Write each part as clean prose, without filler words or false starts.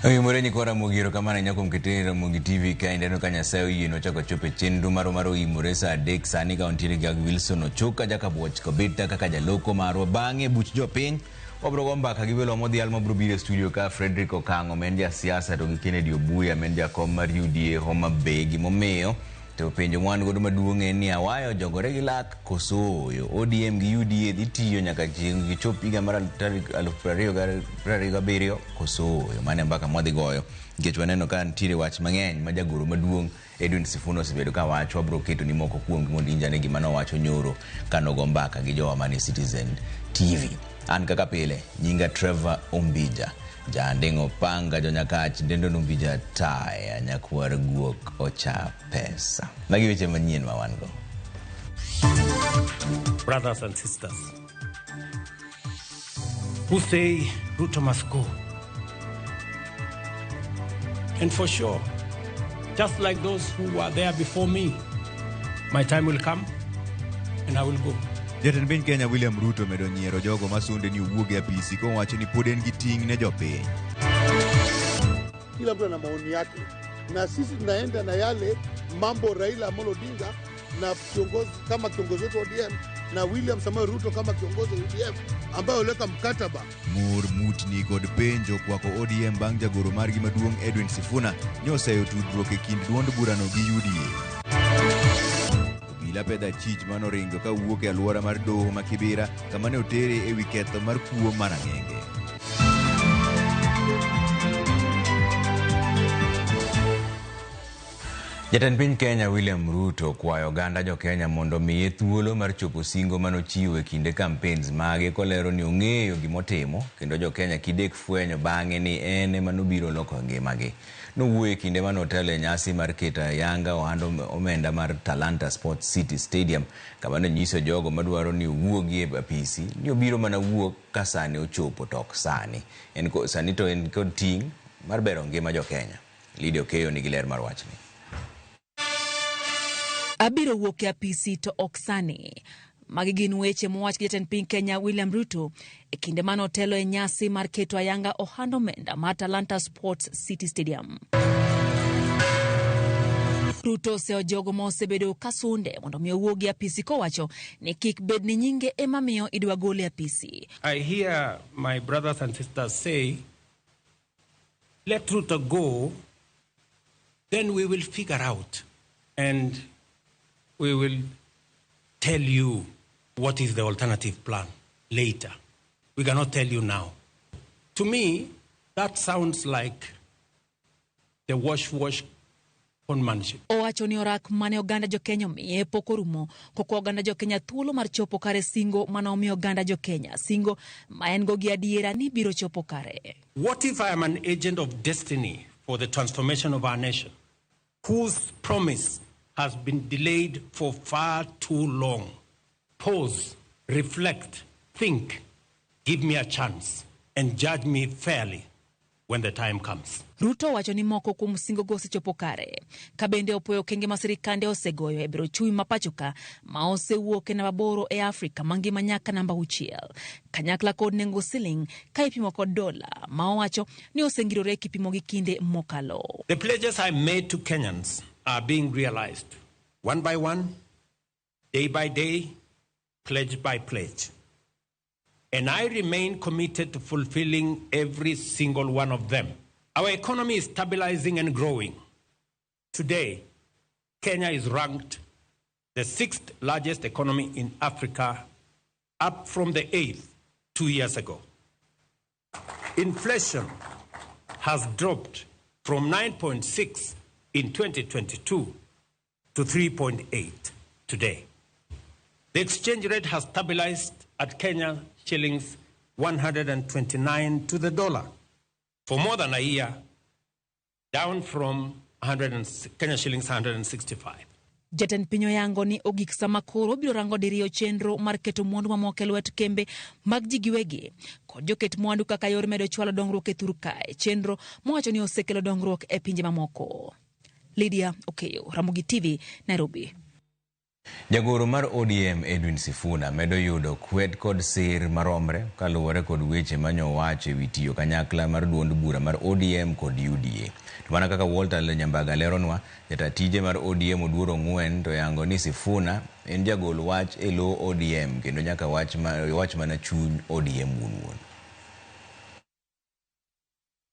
Oimore nyikwa Ramogi erokamano ahinya kuom kete Ramogi TV ka ineno ka Nyasaye oyie nochako chopo e chenro marwa mar oimore saa adek sani ka wantiere gi Wilson Ochuka Jakabuoch Kobita kaka jaloko marwa bang'e buch jopiny wabro go mbaka gi welo modhial mabro biro e studio ka Frederick Okang'o ma en jasiasa to gi Kennedy Obuya ma en jakom mar UDA Homa Bay gimomiyo to penjo mwan godo maduong' en ni awayo ojogore gi lak koso ooyo ODM gi UDA dhi tiyo nyaka chieng' gichop higa mar tarik 2027 koso ooyo mano e mbaka mwadhi goyo nikech waneno ka nitiere wach mang'eny ma jagoro maduong' Edwin Sifuna osebedo ka wacho wabro keto ni moko kuomgi mondo injane gima nowacho nyoro kanogo mbaka gi jowa mane Citizen TV. An kaka pile nyinga Trevor Ombija Janding'o panga jonyakach dendo Ombija taya nyakwar guok ocha pesa. Magi weche manyien ma wan go. Brothers and sisters who say Ruto must go. And for sure, just like those who were there before me, my time will come and I will go. Jatend piny Kenya William Ruto medo nyiero jogo masunde ni owuog e apisi kowacho ni pod en gi ting' ne jopiny. Kila mtu ana maoni yake, na sisi tunaenda na yale mambo Raila Amolo Odinga na kiongozi kama kiongozi wetu wa ODM na William Samoei Ruto kama kiongozi wa UDF ambayo waliweka mkataba. Mor mutni kod penjo kwako ODM bang' jagoro margi maduong' Edwin Sifuna nyoseyo tudruok e kind duond burano gi UDA. Obila pedho achich manoringo kawuok e alwora mar doho ma Kibera kama ne otere e wi ketho mar kuo mar ang'enge. Jatend piny Kenya William Ruto okwayo oganda jo Kenya mondo omiye thuolo mar chopo singo manochiwo e kinde campaigns mage kolero ni ong'eyo gimotimo kendo jo Kenya kidek fwenyo bang'e ni en ema nobiro loko ngimagi. Nowuoyo e kinde mane otelo e nyasi mar keto ayanga ohand omenda mar Talanta Sports City Stadium kama nonyiso jogo madwaro ni owuogi e apisi ni obiro mana wuok ka sane ochopo to ok sani. En sani to en kod ting' mar bero ngima jo Kenya. Lydia Okeyo nigi ler mar wachni. Abiro wuok e apisi to ok sani. Magi gin weche mowach gi jatend piny Kenya William Ruto e kinde mane otelo e nyasi mar keto ayanga ohand omenda mar Talanta Sports City Stadium. Ruto oseyo jogo ma osebedo ka sunde mondo mi owuog e apisi kowacho ni kik bed ni nyinge ema miyo idwa gole e apisi. I hear my brothers and sisters say, let Ruto go, then we will figure out and we will tell you what is the alternative plan later. We cannot tell you now. To me, that sounds like the wash-wash conmanship. Owacho ni orak mane oganda jo-Kenya omiye pok orumo kokwa oganda jo-Kenya thuolo mar chopo kare singo mane omiyo oganda jo-Kenya, singo ma en go gi adiera ni biro chopo kare. What if I am an agent of destiny for the transformation of our nation, whose promise has been delayed for far too long? Pause, reflect, think, give me a chance, and judge me fairly when the time comes. Ruto owacho ni moko kuom singogo osechopo kare, ka bende opoyo okenge ma sirikande osegoyo e bero ochumi ma pachoka ma osewuok e namba 8 e Afrika mangima nyaka namba 6, kanyakla kod nengo siling ka ipimo kod dola ma owacho ni osengirore kipimo gi kinde mokalo. The pledges I made to Kenyans are being realized one by one, day by day, pledge by pledge. And I remain committed to fulfilling every single one of them. Our economy is stabilizing and growing. Today, Kenya is ranked the 6th largest economy in Africa, up from the 8th 2 years ago. Inflation has dropped from 9.6 in 2022 to 3.8 today. The exchange rate has stabilized at Kenya shillings 129 to the dollar for more than a year, down from Kenya shillings 165. Jatend piny oyango ni ogik sama koro obiro rango diriyo chenro mar keto mwandu mamoko e lwet kembe mag ji giwegi kod joket mwandu kaka yor medo chwalo dongruok e thur kae, chenro mowacho ni osekelo dongruok e pinje mamoko. Lydia Okeyo, Ramogi TV, Nairobi. Jagoro mar ODM Edwin Sifuna medo yudo kwed kod sir maromre kaluwore kod weche manyowacho ewi tiyo kanyakla mar duond bura mar ODM kod UDA. To mana kaka Walter Nyambaga leronwa, jata tije mar ODM Oduor Ong'wen to yango ni Sifuna en jagol wach e lo ODM kendo nyaka wach mana chuny ODM wuon wuon.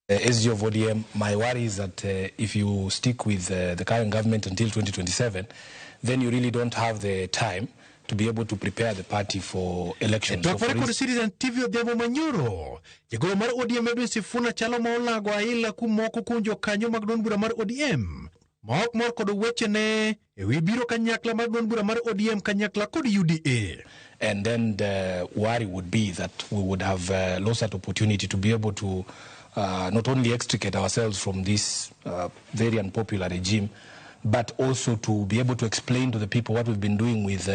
SG of ODM, my worry is that if you stick with the current government until 2027, then you really don't have the time to be able to prepare the party for elections. Twak mare kod Citizen TV odhiambo manyoro, jagoro mar ODM Edwin Sifuna chalo ma olago aila kuom moko kuom jokanyo mag duond bura mar ODM ma ok mor kod wechene ewi biro kanyakla mar duond bura mar ODM kanyakla kod UDA. And then the worry would be that we would have lost that opportunity to be able to not only extricate ourselves from this very unpopular regime, but also to be able to explain to the people what we've been doing with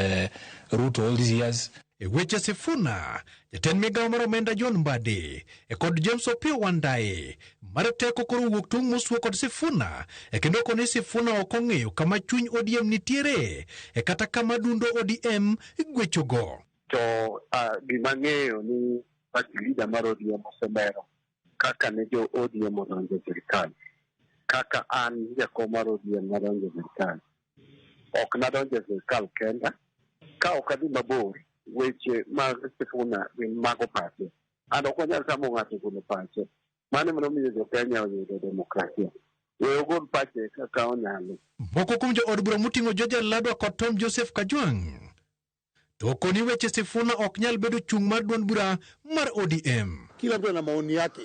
Ruto all these years. E weche Sifuna, jatend migawo mar omenda John Mbadi e kod James Opiyo Wandayi mar teko koro wuok tung' mosuo kod Sifuna e kendo koni Sifuna ok ong'eyo kama chuny ODM nitiere e kata kama dundo ODM gwechogo. To gima ng'eyo ni party leader mar ODM oselero kaka ne jo ODM odonjo e sirikal, kaka an jakom mar ODM nadonjo e sirikal. Ok nadonjo e sirikal kenda, ka ok adhi mabor, weche mag Sifuna gin mago pache. An ok wanyal tamo ng'ato golo pache. Mano ema nomiyo jo Kenya oyudo demokrasia. We ogol pache kaka onyalo. Moko kuom jood bura moting'o George Ladwa kod Tom Joseph Kajwang' to koni weche Sifuna ok nyal bedo chung' mar duond bura mar ODM. Kila mtu ana maoni yake,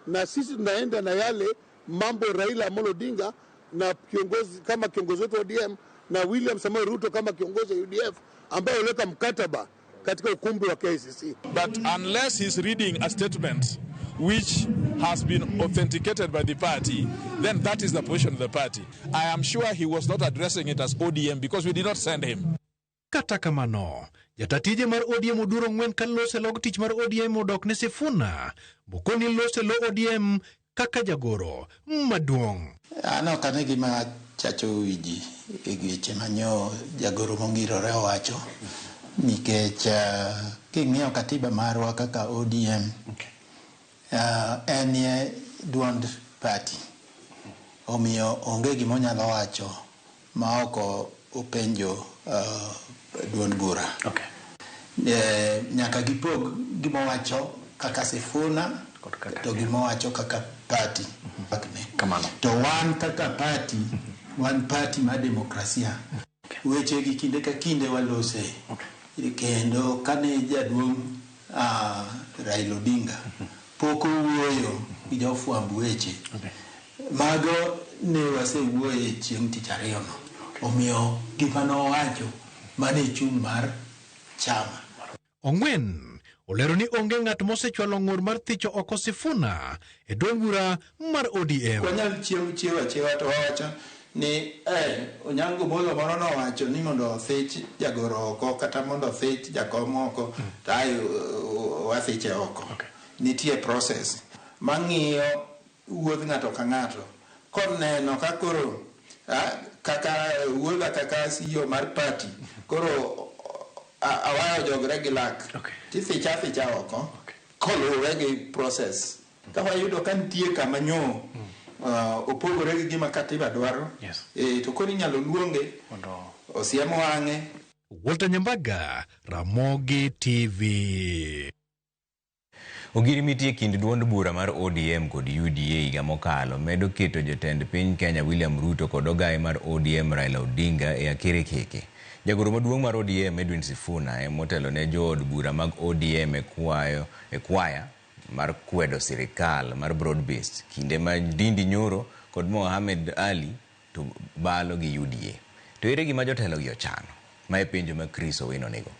na sisi tunaenda na yale mambo Raila Amolo Odinga na kiongozi kama kiongozi wetu ODM na William Samoei Ruto kama kiongozi wa UDF ambaye waliweka mkataba katika ukumbi wa KICC. But unless he's reading a statement which has been authenticated by the party, then that is the position of the party. I am sure he was not addressing it as ODM because we did not send him. Kata kamano, jatatije mar ODM Oduor Ong'wen ka lose log tich mar ODM odok ne Sifuna, mokoni lose lo ODM kaka jagoro maduong'. An ok ane gima chacho wi ji e weche manyo jagoro mongirore owacho, nikech king'iyo katiba marwa kaka ODM, en duond party, omiyo onge gima onyalo wacho ma ok openjo duond bura. Nyaka gipog gima owacho kaka Sifuna to gima owacho kaka party. To wan kaka party, wan party mar demokrasia. Weche gi kinde ka kinde walose. Kendo kane jaduong' Raila Odinga pok owuoyo gi jofwamb weche, mago ne wasewuoye chieng' tich ariyono. Omiyo gima nowacho mano e chung' mar chama. Ong'wen olero ni onge ng'at mosechwalo ng'ur mar thicho oko Sifuna e duond bura mar ODM. Wanyal chiew achiewa to wawacho ni Onyango Omolo moro nowacho ni mondo othich jagoro oko kata mondo othich jakom oko, to ae wathiche oko. Nitie process mang'iyo wuodh ng'ato ka ng'ato koneno ka koro kaka wuodha kaka CEO mar party koro awayo jogre gi lak, tithicha athicha oko koluwore gi process. Ka wayudo ka nitie kama nyo opogore gi gima katiba dwaro, to koro inyalo luonge osiem wang'e. Walter Nyambaga, Ramogi TV. Ogirimiti e kind duond bura mar ODM kod UDA higa mokalo medo keto jatend piny Kenya William Ruto kod ogaye mar ODM Raila Odinga e akirikiki. Jagoro maduong' mar ODM Edwin Sifuna emotelo ne jood bura mag ODM e kwaya mar kwedo sirikal mar broad based kinde ma Ndindi Nyoro kod Mohamed Ali to balo gi UDA. To ere gima jotelo gi ochano? Ma e penjo ma Chris Owino nigo.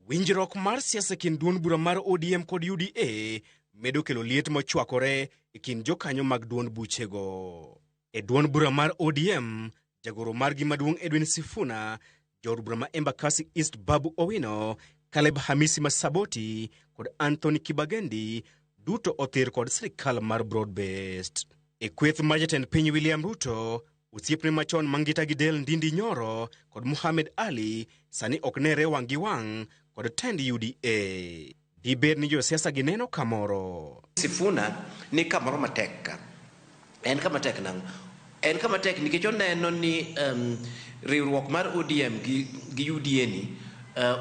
Winjruok mar siasa kind duond bura mar ODM kod UDA medo kelo liet mochwakore e kind jokanyo mag duond buchego. E duond bura mar ODM, jagoro margi maduong' Edwin Sifuna, jood bura ma Embakasi East Babu Owino, Caleb Hamisi Masaboti kod Anthony Kibagendi duto othir kod sirikal mar broad based. E kweth mar jatend piny William Ruto, Osiepne machon mangita gi del Ndindi Nyoro kod Mohamed Ali sani ok nere wang' gi wang' kod tend UDA. Dibed ni josiasa gineno kamoro. Sifuna ni kamoro matek ka. En kama tek nang'o? En kama tek nikech oneno ni riwruok mar ODM gi UDA ni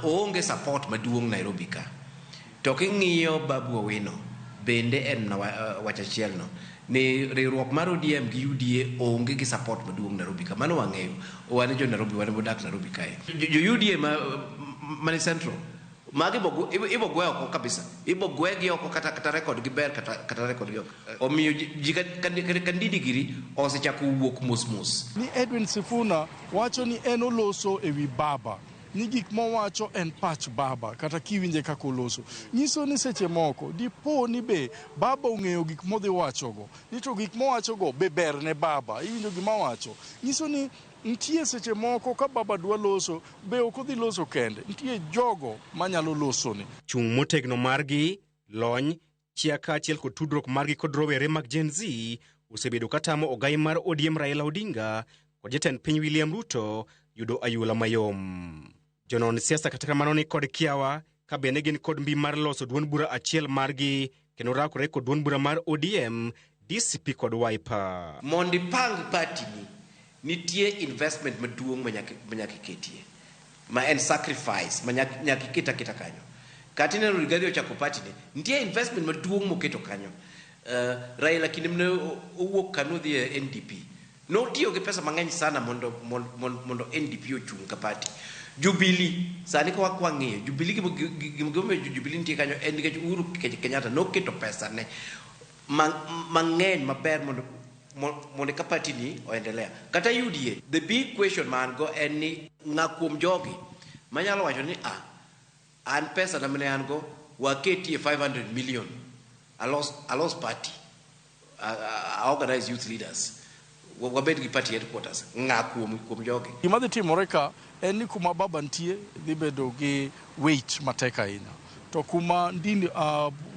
oonge support maduong' Nairobi ka. To king'iyo Babu Owino bende en na wach achiel no ni riwruok mar ODM gi UDA onge gi support maduong' Nairobi ka. Mano wang'eyo. Wan jo Nairobi, wan modak Nairobi kae. Jo UDA mani Central magi ibo gwe oko kabisa. Ibo gwe gi oko kata record gi ber kata record gi ok. Omiyo ji kandidi giri osechako wuok mos mos. Ni Edwin Sifuna wacho ni en oloso ewi baba. Ni gik mowacho en pach baba kata kiwinje kaka oloso. Nyiso ni seche moko dipo ni be baba ong'eyo gik modhi wachogo. Ni to gik mowachogo be ber ne baba. Iwinjo gima wacho. Nyiso ni nitie seche moko ka baba dwa loso be ok odhi loso kende. Nitie jogo manyalo loso ni. Chung' motegno margi, lony, chia kaachiel kod tudruok margi kod rowere mag Gen Z osebedo katamo ogai mar ODM Raila Odinga kod jatend piny William Ruto yudo ayula mayom. Jonon siasa kata kamano ni kod kiawa ka bende gin kod mbi mar loso duond bura achiel margi kendo rakore kod duond bura mar ODM, DCP kod Wiper. Mondo ipang party ni, nitie investment maduong' manyaka iketie. Ma en sacrifice ma nyaka iket aketa kanyo. Kata ineno Rigathi ochako party ni, nitie investment maduong' moketo kanyo. Raila kinde mane owuok kano odhi e NDP, notiyo gi pesa mang'eny sana mondo NDP ochung' ka party. Jubilee, sani ka wang'iyo, Jubilee gimomiyo Jubilee nitie kanyo en nikech Uhuru Kenyatta noketo pesa ne mang'eny maber mondo ka party ni oendelea. Kata UDA, the big question man go en ni ng'a kuom jogi manyalo wacho ni an pesa na mane an go waketie 500 million alos party, I organize youth leaders, wabed gi party headquarters, ng'a kuom jogi. Gima dhi timore ka en ni kuma baba nitie dhi bedo gi weight matek ahinya. To kuma Ndindi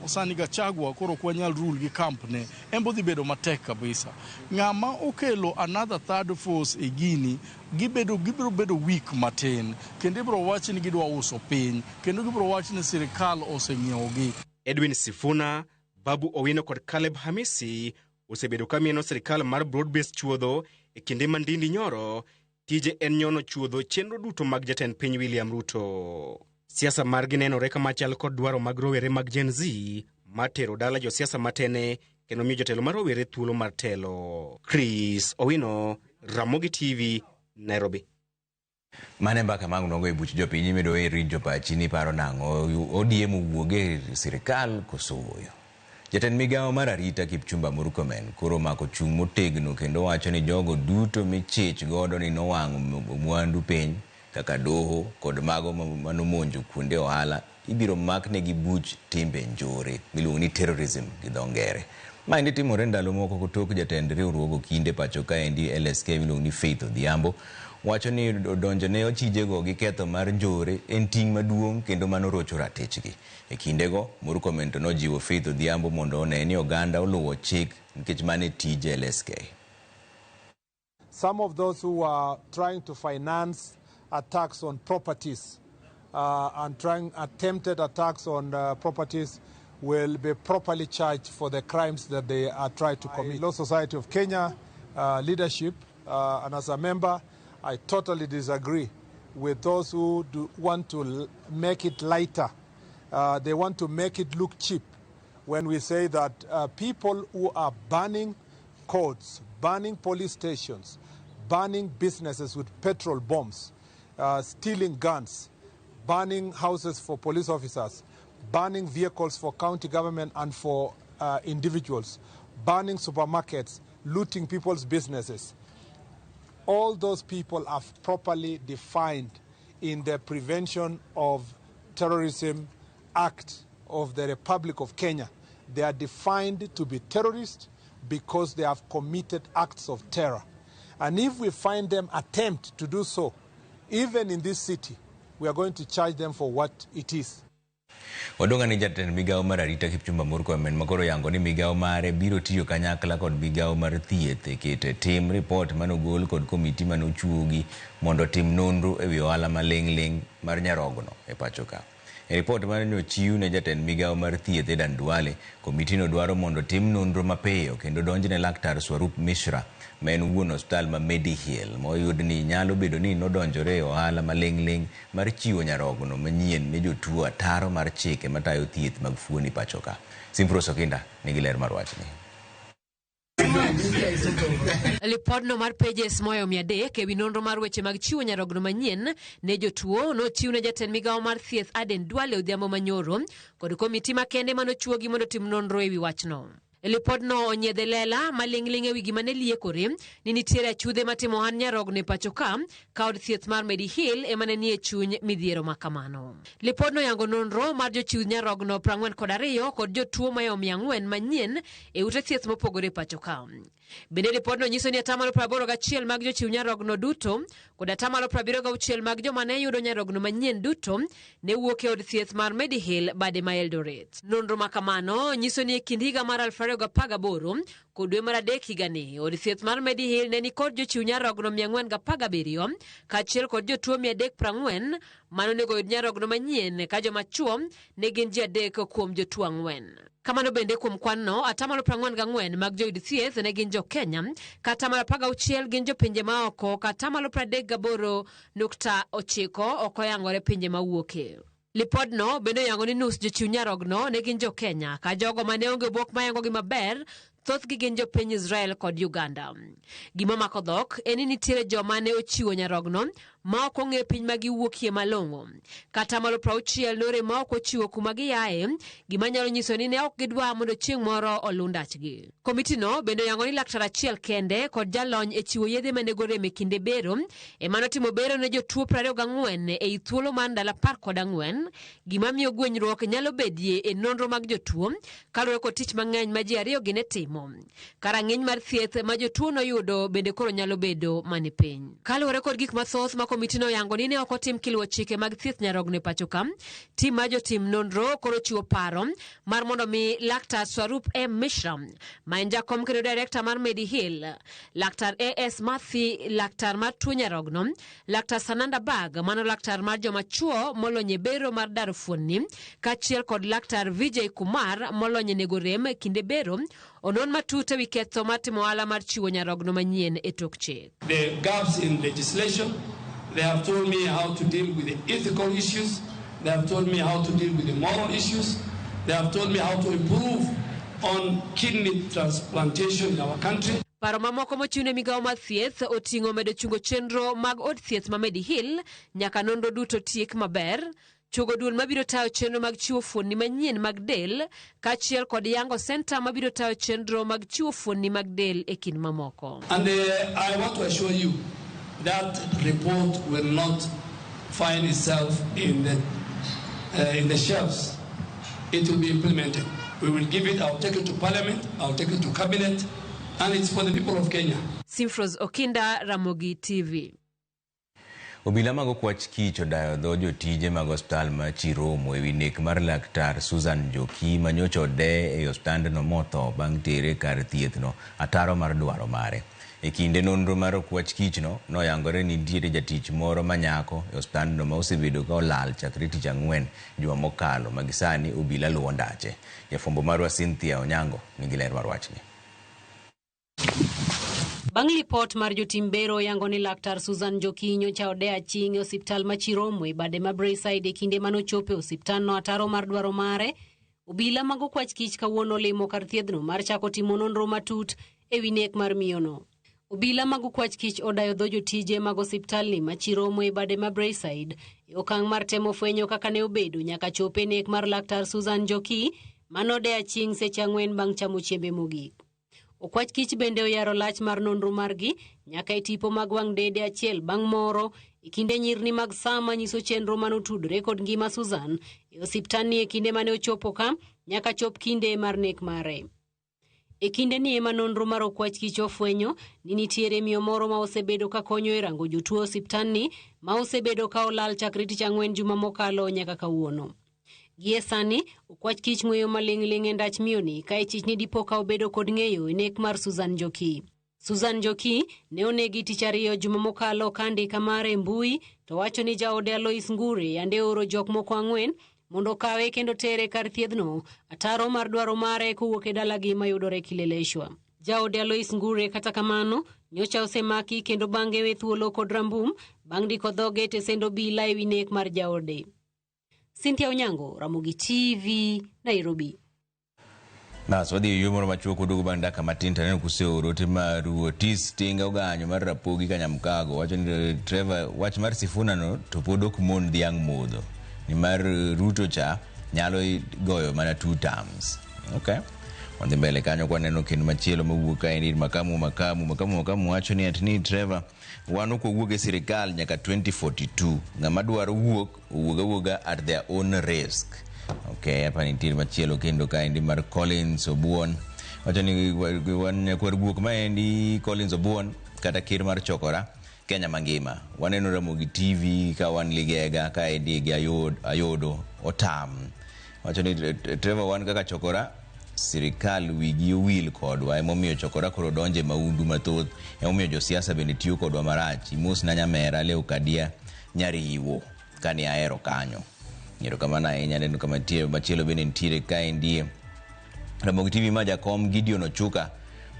sani Gachagua koro ok wanyal rule gi camp ne, en bo dhi bedo matek kabisa. Ng'ama okelo another third force e gini gibiro bedo weak matin, kendo ibiro wach ni gidwa uso piny, kendo gibiro wach ni sirikal oseng'iewogi. Edwin Sifuna, Babu Owino kod Caleb Hamisi osebedo ka mieno sirikal mar broad-based chuodho e kinde ma Ndindi Nyoro tije en nyono chuodho chenro duto mag jatend piny William Ruto. Siasa margi nenore kama chal kod dwaro mag rowere mag Gen Z mar tero dala josiasa matene kendo miyo jotelo mar rowere thuolo mar telo. Chris Owino, Ramogi TV, Nairobi. Mane mbaka mag nogo e buch jopiny imedo e rinjo pachi ni paro nang'o ODM owuog e sirikal koso wuoyo. Jatend migawo mar arita Kipchumba Murkomen koro omako chung' motegno kendo wacho ni jogo duto michich godo ni nowang'o mwandu piny kaka doho kod mago manomonjo kuonde ohala ibiro maknegi buch timbe njore miluongo ni terrorism gi dho ngere. Maendi timore ndalo moko tok jatend riwruog okinde pacho kaendi LSK miluongo ni Faith Odhiambo wacho ni donjo ne ochijego gi ketho mar njore en ting' maduong' kendo mano rocho ratichgi. E kindego, Murkomen to nojiwo Faith Odhiambo mondo one ni oganda oluwo chik nikech mano e tij LSK. Some of those who are trying to finance attacks on properties and attempted attacks on properties will be properly charged for the crimes that they are trying to commit. Law Society of Kenya leadership, and as a member, I totally disagree with those who do want to make it lighter. They want to make it look cheap when we say that people who are burning courts, burning police stations, burning businesses with petrol bombs, stealing guns, burning houses for police officers, burning vehicles for county government and for individuals, burning supermarkets, looting people's businesses. All those people are properly defined in the Prevention of Terrorism Act of the Republic of Kenya. They are defined to be terrorists because they have committed acts of terror. And if we find them attempt to do so, even in this city, we are going to charge them for what it is. Odonga ni jatend migawo mar arita Kipchumba Murkomen makoro yango ni migawo mare biro tiyo kanyakla kod migawo mar thieth e keto e tim ripot manogol kod komiti manochuogi mondo otim nonro ewi ohala maling'ling' mar nyarogno e pacho ka. E ripot mane ochiw ne jatend migawo mar thieth Aden Duale, komitino dwaro mondo otim nonro mapiyo kendo donjne laktar Swarup Mishra ma en wuon osiptal ma Mediheal ma oyud ni nyalo bedo ni nodonjore e ohala maling'ling' mar chiwo nyarogno manyien ne jotuo ataro mar chike matayo thieth mag fuoni pacho ka. Simfros Okinda nigi ler mar wachni. Lipodno mar pages moyo 300 ewi nonro mar weche mag chiwo nyarogno manyien ne jotuo nochiw ne jatend migawo mar thieth Aden Duale odhiambo manyoro kod komiti makende manochuogi mondo otim nonro ewi wachno. Lipodno onyiedhe lela maling'ling' ewi gima ne liekore ni nitiere achudhe matimo ohand nyarogno e pacho ka od thieth mar Mediheal ema ne nie chuny midhiero ma kamano. Lipodno yango nonro mar jochiw nyarogno 42 kod jotuo mayo 400 manyien e ute thieth mopogore e pacho ka. Bende lipodno nyiso ni 81% mag jochiw nyarogno duto kod 76% mag joma ne yudo nyarogno manyien duto ne wuok e od thieth mar Mediheal bade ma Eldoret. Nonro ma kamano nyiso ni e kind higa mar 2018 kod dwe mar adek higani, od thieth mar Mediheal ne nikod jochiw nyarogno 417 kaachiel kod jotuo 340 manonego oyud nyarogno manyien ka joma chuo ne gin ji 3 kuom jotuo 4. Kamano bende kuom kwan-no, 44% mag joyud thieth ne gin jo Kenya, ka 16% gin jopinje maoko, ka 38.9% ok oyangore pinje mawuoke. Lipodno bende oyango ni nus jochiw nyarogno ne gin jo Kenya, ka jogo mane onge obok mayangogi maber thothgi gin jopiny Israel kod Uganda. Gima mako dhok en ni nitiere joma ne ochiwo nyarogno ma ok ong'e piny ma giwuokie malong'o. Kata malo 60 nore ma ok ochiwo kuma giaye, gima nyalo nyiso ni ne ok gidwa mondo chieng' moro oluw ndachgi. Komitino bende oyango ni laktar achiel kende kod jalony e chiwo yedhe manego rem e kinde bero ema notimo bero ne jotuo 24 ei thuolo mar ndalo 14, gima miyo gwenyruok nyalo bedie e nonro mag jotuo kaluwore kod tich mang'eny ma ji ariyo gi ne timo. Karang'iny mar thieth ma jotuo noyudo bende koro nyalo bedo mani piny. Kaluwore kod gik mathoth ma komitino oyango ni ne ok otim kiluwo chike mag thieth nyarogno e pacho ka, tim mar jotim nonro koro chiwo paro mar mondo mi laktar Swarup M. Mishra ma en jakom kendo director mar Mediheal, laktar A.S. Mathi, laktar mar tuo nyarogno, laktar Sananda Bag mano laktar mar joma chuo molony e bero mar daro fuonni, kaachiel kod laktar Vijay Kumar molony e nego rem kinde bero, onon matut ewi ketho mar timo ohala mar chiwo nyarogno manyien e tok chik. The gaps in legislation, they have told me how to deal with the ethical issues, they have told me how to deal with the moral issues, they have told me how to improve on kidney transplantation in our country. Paro mamoko mochiw ne migawo mar thieth oting'o medo chungo chenro mag od thieth ma Mediheal nyaka nonro duto tiek maber, chugo duol mabiro tayo chenro mag chiwo fuonni manyien mag del, kaachiel kod yango senta mabiro tayo chenro mag chiwo fuonni mag del e kind mamoko. And I want to assure you that report will not find itself in the shelves. It will be implemented. We will give it, I'll take it to Parliament, I'll take it to Cabinet, and it's for the people of Kenya. Simfros Okinda, Ramogi TV. Obila mag okwach kich odayo dho jotije mag osiptal ma Chiromo ewi nek mar laktar Susan Njoki manyocha ode e osiptandno motho bang' tere kar thiethno ataro mar dwaro mare. E kinde nonro mar okwach kichno, noyangore ni nitiere jatich moro manyako e osiptandno ma osebedo ka olal chakre tich ang'wen juma mokalo ma gisani obila luwo ndache. Jafwambo marwa Cynthia Onyango nigi ler mar wachni. Bang' lipot mar jotim bero yango ni laktar Susan Njoki nyocha ode aching' e osiptal ma Chiromo e bade ma Braeside e kinde manochopo e osiptalno ataro mar dwaro mare, obila mag okwach kich kawuono olimo kar thiethno mar chako timo nonro matut ewi nek mar miyono. Obila mag okwach kich odayo dho jotije mag osiptalni ma Chiromo e bade ma Braeside e okang' mar temo fwenyo kaka ne obedo nyaka chop e nek mar laktar Susan Njoki manode aching' seche 4 bang' chamo chiembe mogik. Okwach kich bende oyaro lach mar nonro margi nyaka e tipo mag wang' dede achiel bang' moro e kinde nyirni mag saa manyiso chenro manotudore kod ngima Susan e osiptalni e kinde mane ochopo ka nyaka chop kinde mar nek mare. E kinde ni ema nonro mar okwach kich ofwenyo ni nitiere miyo moro ma osebedo ka konyo e rango jotuo osiptalni ma osebedo ka olal chakre tich ang'wen juma mokalo nyaka kawuono. Gie sani, okwach kich ng'weyo maling'ling' e ndach miyoni ka ichich ni dipo ka obedo kod ng'eyo e nek mar Susan Njoki. Susan Njoki ne onegi tich ariyo juma mokalo ka andika mare e mbui to wacho ni jaode Alois Ngure yande ooro jok moko ang'wen mondo okawe kendo tere kar thiedhno ataro mar dwaro mare kowuok e dalagi mayudore Kileleshwa. Jaode Alois Ngure kata kamano nyocha osemaki kendo bang'e we thuolo kod rambum bang' ndiko dhoge e tesend obila e wi nek mar jaode. Cynthia Onyango, Ramogi TV, Nairobi. Bas, wadhi e yo moro machuok waduogo bang' dakika matin to aneno kuseoro ote maru. Otis Tinga Oganyo mar Rapogi Kanyamkago wacho ni Trevor, wach mar Sifuna no to pod ok mon dhiang' modho nimar Ruto cha nyalo goyo mana 2 terms. Okay. Wadhi mbele kanyo kwaneno kendo machielo mawuok kaendi ir Makamu Makamu. Makamu Makamu wacho ni ati ni Trevor, wan ok wawuog e sirikal nyaka 2042. Ng'ama dwaro wuok, owuog awuoga at their own risk. Okay, hapa nitie machielo kendo kaendi mar Collins Obuon. Wacho ni wan nyakwar guok maendi Collins Obuon kata ker mar Chokora Kenya mangima. Waneno Ramogi TV ka wan Ligega kaendi gi Ayodo otam. Wacho ni Trevor wan kaka Chokora sirikal wigi owil kodwa emomiyo Chokora koro donje maundu mathoth emomiyo josiasa bende tiyo kodwa marach. Imos na nyamera Leo Kadia Nyariwo kane ahero kanyo. Erokamano ahinya aneno kama nitie machielo bende nitiere kaendi. Ramogi TV ma jakom Gideon Ochuka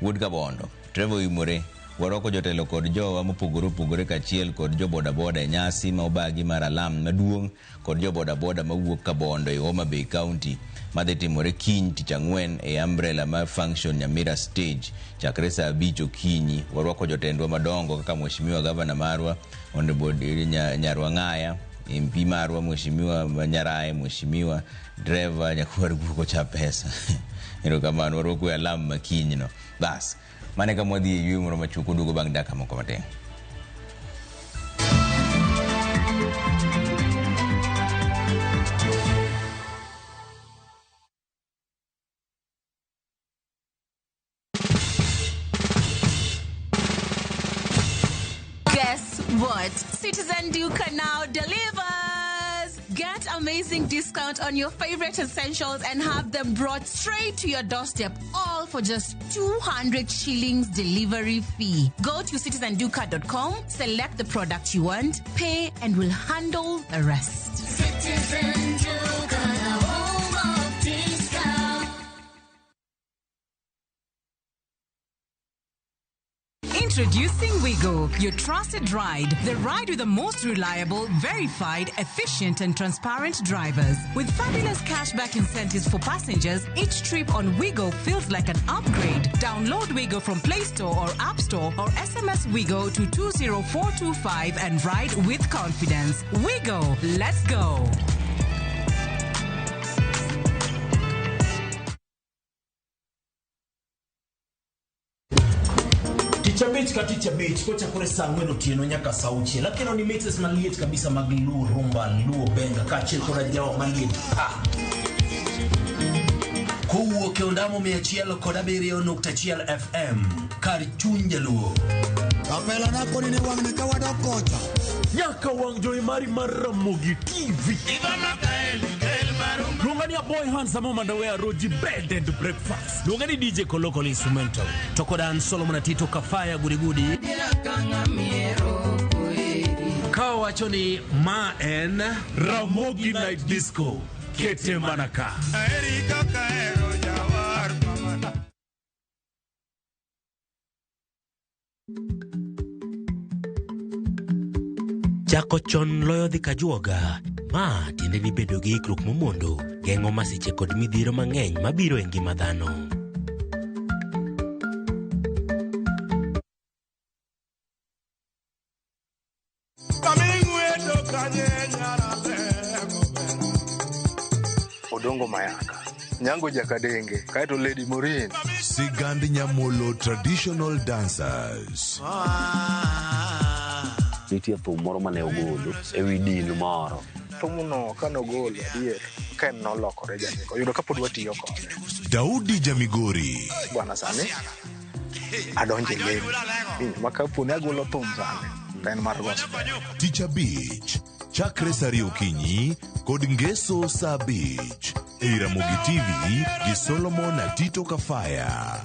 wuod Kabondo. Trevor Oimore warwako jotelo kod jowa mopogore opogore kaachiel kod jo bodaboda e nyasi ma obagi mar alam maduong' kod jo bodaboda mawuok Kabondo e Homa Bay County madhi timore kiny tich ang'wen e umbrella mar function Nyamira stage chakre saa 5 okinyi. Warwako jotendwa madongo kaka Mheshimiwa Gavana marwa Honorable Nyarwang'aya, MP marwa Mheshimiwa Nyarae, Mheshimiwa Driver Nyakwar Guoko cha pesa. Erokamano, warwako e alam ma kiny no. Bas, mane kama wadhi e yueyo moro machuok waduogo bang' dakika moko matin. Guess what? Citizen Duka now delivers! Get amazing discount on your favorite essentials and have them brought straight to your doorstep, all for just 200 shillings delivery fee. Go to citizenduka.com, select the product you want, pay, and we'll handle the rest. Citizen Duka, the home of discount. Introducing Wigo, your trusted ride. The ride with the most reliable, verified, efficient, and transparent drivers. With fabulous cashback incentives for passengers, each trip on Wigo feels like an upgrade. Download Wigo from Play Store or App Store or SMS Wigo to 20425 and ride with confidence. Wigo, let's go. Tich abich ka tich abich kochakore saa 4 otieno nyaka saa 6 akelo ni mixes maliet kabisa mag Luo Rumba, Luo Benga kaachiel kod ajawa maliet pa. Kowuok e ondamo 107.1 FM kar chuny jaluo. Kapela na koni ni wang'ni ka wadok kocha. Nyaka wang' jowi mari mar Ramogi TV. Luonga ni Aboy Handsome Omandawe Aroji Bed and Breakfast. Luonga ni DJ Kolokol Instrumental. To kod an Solomon Atito Kafaya Gudigudi. Ka wacho ni ma en Ramogi Night Disco. Kete mana ka. Chako chon loyo dhi kajuoga. Ma tiende ni bedo gi ikruok momondo geng'o masiche kod midhiero mang'eny mabiro e ngima dhano. Odongo Mayaka, Nyango Jakadenge, kaeto Lady Morin. Sigand Nyamolo Traditional Dancers. Nitie thum moro mane ogolo e wi din moro. Thumno kanogolo adier, Ken nolokore janeko. Oyudo kapod watiyo kode. Daudi Jamigori. Bwana sani adonjo e lemo. Ma kapo ni agolo thum sani, to en mar gospel. Teacher Beach. Chakre sa ariyo okinyi kod Ngeso sa 5 ei Ramogi TV gi Solomon Atito Kafaya.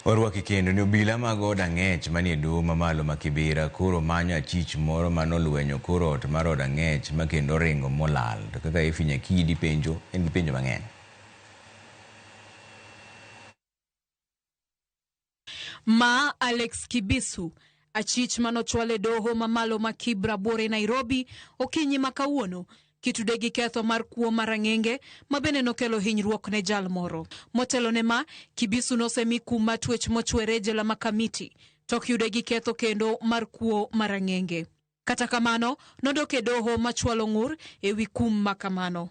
Orwaki kendo ni obila mag od ang'ech manie doho mamalo ma Kibera koro manyo achich moro manolwenyo kor ot mar od ang'ech ma kendo oringo molal. To kaka Effie Nyakidi penjo, en gi penjo mang'eny. Ma Alex Kibisu, achich manochwal e doho mamalo ma Kibra buore Nairobi okinyi ma kawuono kitude gi ketho mar kuo mar ang'enge ma bende nokelo hinyruok ne jal moro. Motelo ne ma, Kibisu nosemi kum mar twech mochwere e jela ma Kamiti tok yude gi ketho kendo mar kuo mar ang'enge. Kata kamano, nodok e doho machwalo ng'ur e wi kum ma kamano.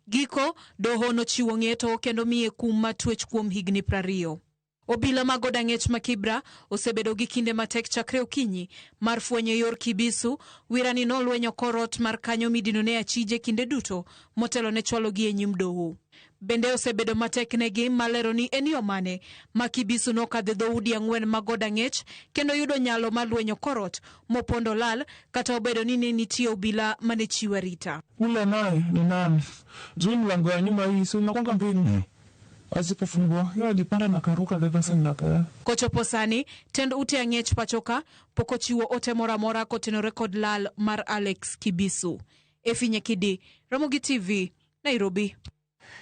Giko, doho nochiwo ng'eto kendo miye kum mar twech kuom higni 20. Obila mag od ang'ech ma Kibra osebedo gi kinde matek chakre okinyi mar fwenyo yor Kibisu. Wirani nolwenyo kor ot mar kanyo midino ne achije kinde duto motelo ne chwalogi e nyim doho. Bende osebedo matek negi malero ni en yo mane ma Kibisu nokadhe dhoudi 4 mag od ang'ech kendo yudo nyalo mar lwenyo kor ot mopondo lal kata obedo ni ne nitie obila mane chiwo arita. Ule naye ni nani? Juu mlango ya nyuma hii si unakwanga mbili. Asipofungua, yeye alipanda na karuka levasa na kaya. Kochopo sani, tend ute ang'ech pachoka pok ochiwo ote moro amora kotenore kod lal mar Alex Kibisu. Effie Nyakidi, Ramogi TV, Nairobi.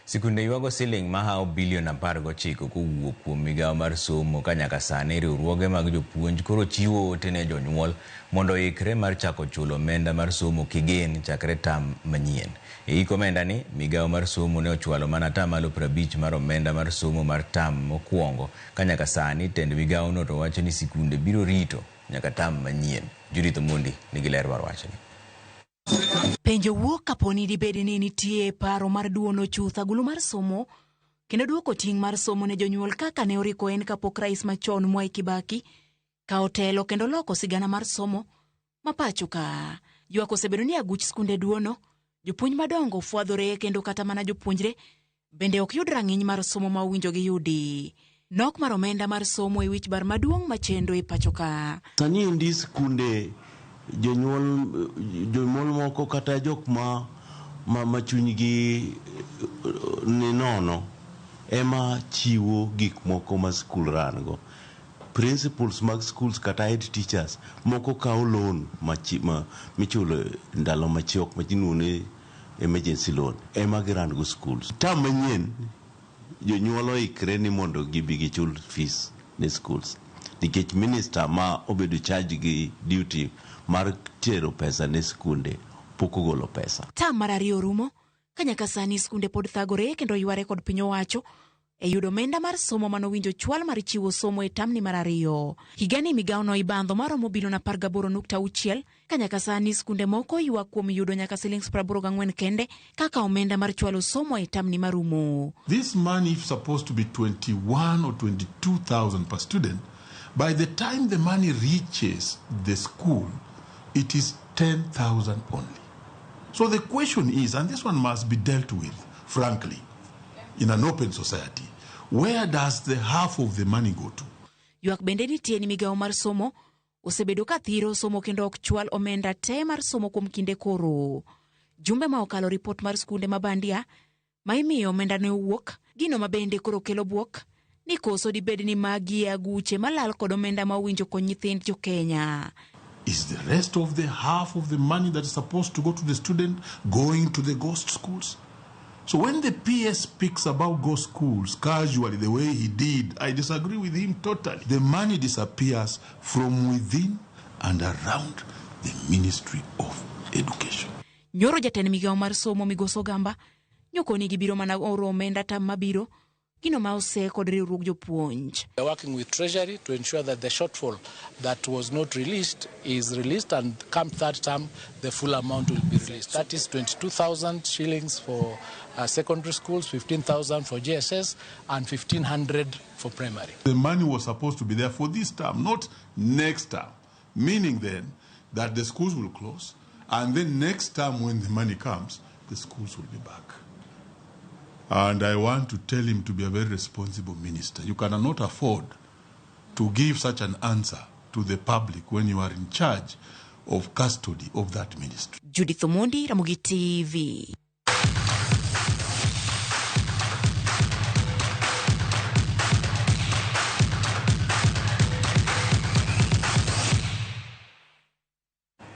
Sikunde ywago siling mahawo bilion 19 kowuok kuom migawo mar somo ka nyaka sani riwruoge mag jopuonj koro chiwo ote ne jonyuol mondo oikre mar chako chulo omenda mar somo kigen chakre tam manyien. E hik omenda ni, migawo mar somo ne ochwalo mana 50% mar omenda mar somo mar tam mokwongo ka nyaka sani tend migawono to wacho ni sikunde biro rito nyaka tam manyien. Judith Omondi nigi ler mar wachni. Penjo wuok kaponi dibed ni nitie paro mar duono chuth agulu mar somo kendo duoko ting' mar somo ne jonyuol kaka ne oriko en kapok rais machon Mwai Kibaki kawo telo kendo loko sigana mar somo ma pacho ka. Ywak osebedo ni aguch skunde duono, jopuonj madongo fwadhore kendo kata mana jopuonjre bende ok yud rang'iny mar somo ma owinjo giyudi. Nok mar omenda mar somo e wich bar maduong' machendo e pacho ka. Sani endi skunde jonyuol moko kata jok ma chunygi ni nono ema chiwo gik moko ma skul ran go. Principals mag schools kata head teachers moko kawo loan michulo ndalo machuok ma iluongo ni emergency loan ema giran go schools. Term manyien jonyuol oikre ni mondo gibi gichul fees ne schools nikech minister ma obedo charge gi duty mar tero pesa ne skunde pok ogolo pesa. Term mar ariyo rumo ka nyaka sani skunde pod thagore kendo yware kod piny owacho e yudo omenda mar somo manowinjo chwal mar chiwo somo e tamni mar ariyo. Higani migawono ibandho maromo bilion 18.6 ka nyaka sani skunde moko ywak kuom yudo nyaka silings 84 kende kaka omenda mar chwalo somo e tamni marumo. This money is supposed to be 21 or 22,000 per student. By the time the money reaches the school, it is 10,000 only. So the question is, and this one must be dealt with, frankly, in an open society, where does the half of the money go to? Ywak bende nitie ni migawo mar somo osebedo ka thiro somo kendo ok chwal omenda te mar somo kuom kinde koro. Jumbe ma okalo ripot mar skunde ma bandia ma imiyo omenda ne owuok, gino ma bende koro kelo bwok ni koso dibed ni magi e aguche malal kod omenda ma owinjo kony nyithind jo Kenya. Is the rest of the half of the money that is supposed to go to the student going to the ghost schools? So when the PS speaks about ghost schools casually the way he did, I disagree with him totally. The money disappears from within and around the Ministry of Education. Nyoro jatend migawo mar somo Migosi Ogamba nyokoni gibiro mana oro omenda tam mabiro gino ma ose kod riwruog jopuonj. We are working with Treasury to ensure that the shortfall that was not released is released, and come third term the full amount will be released. That is 22,000 shillings for secondary schools, 15,000 for JSS and 1,500 for primary. The money was supposed to be there for this term, not next term, meaning then that the schools will close, and then next term when the money comes, the schools will be back. And I want to tell him to be a very responsible minister. You cannot afford to give such an answer to the public when you are in charge of custody of that ministry. Judith Omondi, Ramogi TV.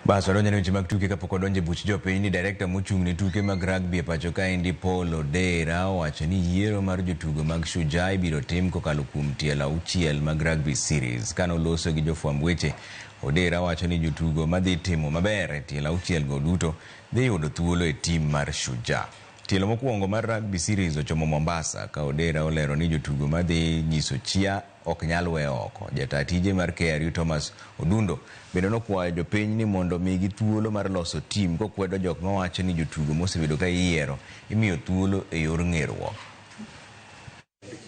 Bas wadonjo ne weche mag tuke kapok wadonjo e buch jopiny ni direkta mochung' ne tuke mag rugby e pacho kaendi Paul Odera owacho ni yiero mar jotugo mag Shujaa ibiro tim kokalo kuom tielo auchiel mag rugby series. Kane oloso gi jofwamb weche, Odera wacho ni jotugo madhi timo maber e tielo auchiel go duto dhi yudo thuolo e tim mar Shujaa. Tielo mokwongo mar rugby series ochomo Mombasa ka Odera olero ni jotugo madhi nyiso chia ok nyal we oko. Jataa tije mar KRU Thomas Odundo bende nokwayo jopiny ni mondo migi thuolo mar loso tim kokwedo jok mawacho ni jotugo mosebedo ka iyiero imiyo thuolo e yor ng'eruok.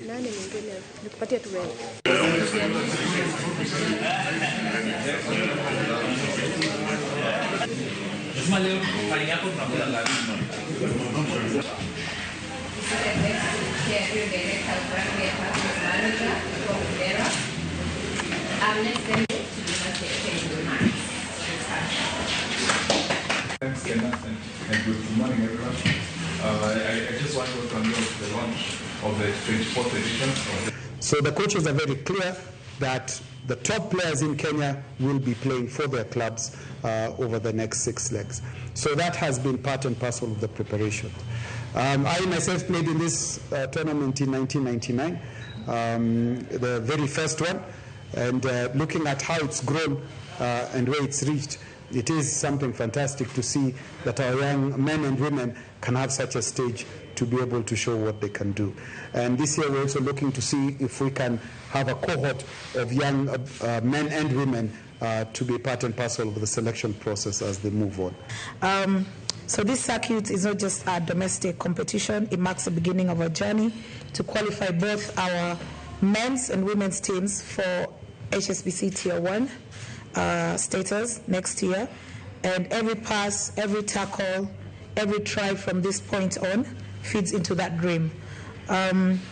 Nani mwingine? Nikupatie tu wewe. Thanks, Kenneth, and good morning, everyone. I just want to welcome you to the launch of the 24th edition. Of the So the coaches are very clear that the top players in Kenya will be playing for their clubs over the next 6 legs. So that has been part and parcel of the preparation. I myself played in this tournament in 1999, the very first one, and looking at how it's grown and where it's reached, it is something fantastic to see that our young men and women can have such a stage to be able to show what they can do. And this year we're also looking to see if we can have a cohort of young men and women to be part and parcel of the selection process as they move on. So this circuit is not just a domestic competition, it marks the beginning of our journey to qualify both our men's and women's teams for HSBC Tier 1 status next year. And every pass, every tackle, every try from this point on feeds into that dream.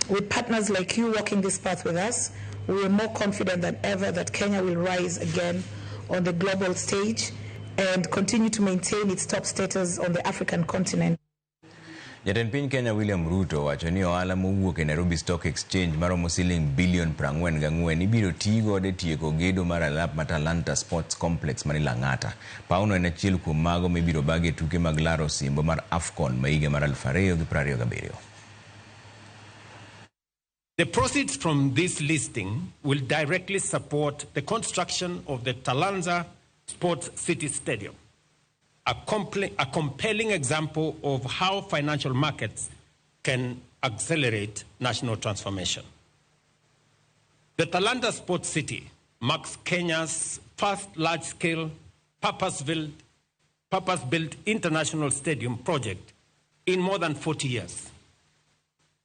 With partners like you walking this path with us, we are more confident than ever that Kenya will rise again on the global stage and continue to maintain its top status on the African continent. Jatend piny Kenya William Ruto wacho ni ohala mowuok e Nairobi Stock Exchange maromo siling bilion 44 ibiro tii godo e tieko gedo mar alap mar Talanta Sports Complex mani Lang'ata. Pawno en achiel kuom mago mibiro bagi e tuke mag laro osimbo mar AFCON ma higa mar 2027. The proceeds from this listing will directly support the construction of the Talanta Sports City Stadium, a compelling example of how financial markets can accelerate national transformation. The Talanta Sports City marks Kenya's first large-scale, purpose-built international stadium project in more than 40 years.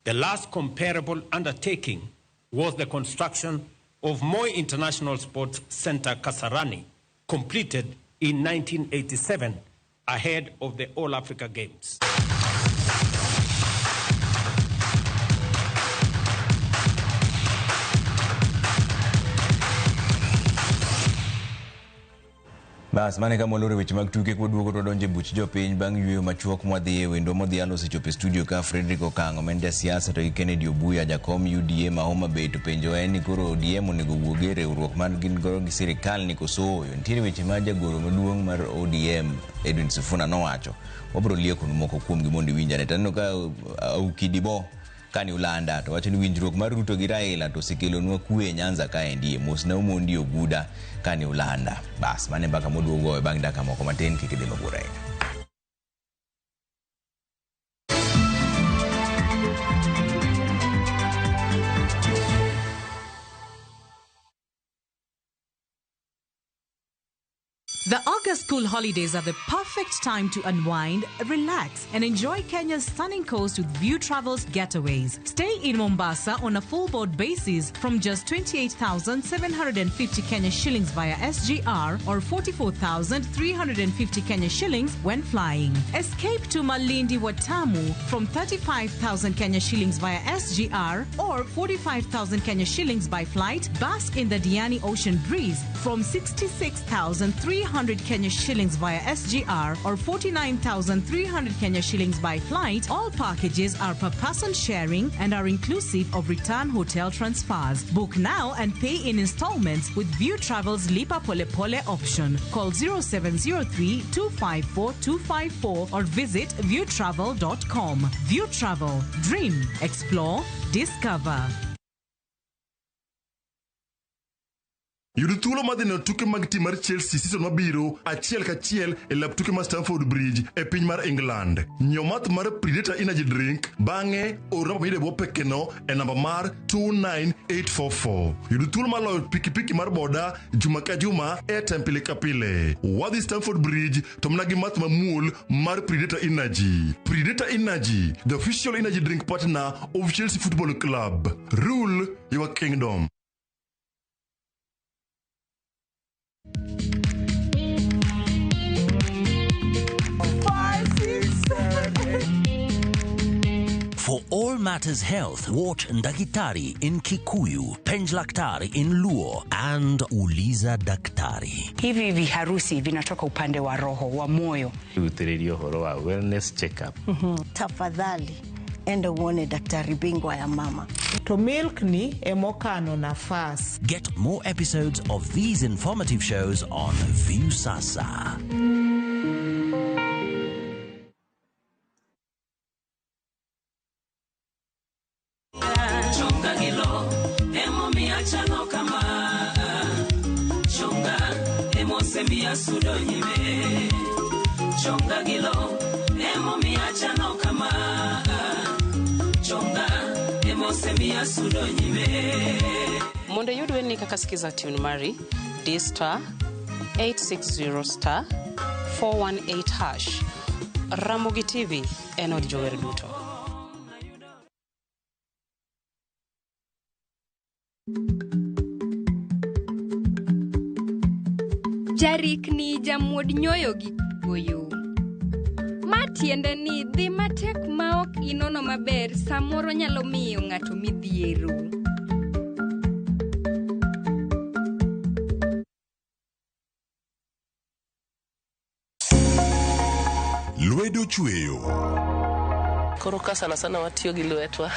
The last comparable undertaking was the construction of Moi International Sports Center Kasarani, completed in 1987 ahead of the All Africa Games. Bas mane kama oloro weche mag tuke kwaduogo to donje buch jopiny bang' yueyo machuok mwadhi e wendo modhialo osechopo e studio ka Frederick Okang'o ma en jasiasa to gi Kennedy Obuya jakom UDA ma Homa Bay to penjo en ni koro ODM onego wuog e riwruok mar gin godo gi sirikal ni koso ooyo. Nitiere weche ma jagoro maduong' mar ODM Edwin Sifuna nowacho. Wabiro liekonu moko kuomgi mondo iwinj ane. To aneno ka Auki Dibo kani ulanda to wacho ni winjruok mar Ruto gi Raila to osekelonwa kwe e Nyanza kaendi. Mos na Omondi Oguda kani ulanda. Bas mane mbaka moduogo goyo bang' dakika moko matin kik idhi mabor ahinya. The August school holidays are the perfect time to unwind, relax, and enjoy Kenya's stunning coast with View Travels getaways. Stay in Mombasa on a full board basis from just 28,750 Kenya shillings via SGR or 44,350 Kenya shillings when flying. Escape to Malindi Watamu from 35,000 Kenya shillings via SGR or 45,000 Kenya shillings by flight. Bask in the Diani Ocean breeze from 66,300 Kenya shillings via SGR or 49,300 Kenya shillings by flight. All packages are per person sharing and are inclusive of return hotel transfers. Book now and pay in installments with View Travel's Lipa Pole Pole option. Call 0703 254 254 or visit viewtravel.com. View Travel. Dream, explore, discover. Yud thuolo mar dhi neno tuke mag tim mar Chelsea season mabiro achiel kachiel e lap tuke mar Stamford Bridge e piny mar England. Nyiew math mar Predator Energy Drink bang'e or namba miyudo e bwo pekeno e namba mar 29844. Yud thuolo mar loyo pikipiki mar boda juma ka juma airtime pile ka pile. Wadhi Stamford Bridge to mana gi math mamuol mar Predator Energy. Predator Energy, the official energy drink partner of Chelsea Football Club. Rule your kingdom. Five, six, seven, eight. For all matters health, watch Ndakitari in Kikuyu, Penj Laktari in Luo, and Uliza Daktari. Hivi viharusi vinatoka upande wa roho wa moyo. Gũitĩrĩria ũhoro wa wellness check-up. Tafadhali enda uone daktari bingwa ya mama. To milk ni emokano nafas. Get more episodes of these informative shows on Viusasa. Chonga gilo emomiyo achano kama chonga emosemiya sudo nyime chonga gilo emomiyo achano kama chonga emosemiya sudo nyime. Mondo iyud wendni kaka Skiza tune mari, di star 860 star 418 hash. Ramogi TV en od jower duto. Jarikni jamuod nyoyo gi goyo. Ma tiende ni dhi matek ma ok inono maber samoro nyalo miyo ng'ato midhiero. Lwedo chweyo. Koro ka sana sana watiyo gi lwetwa.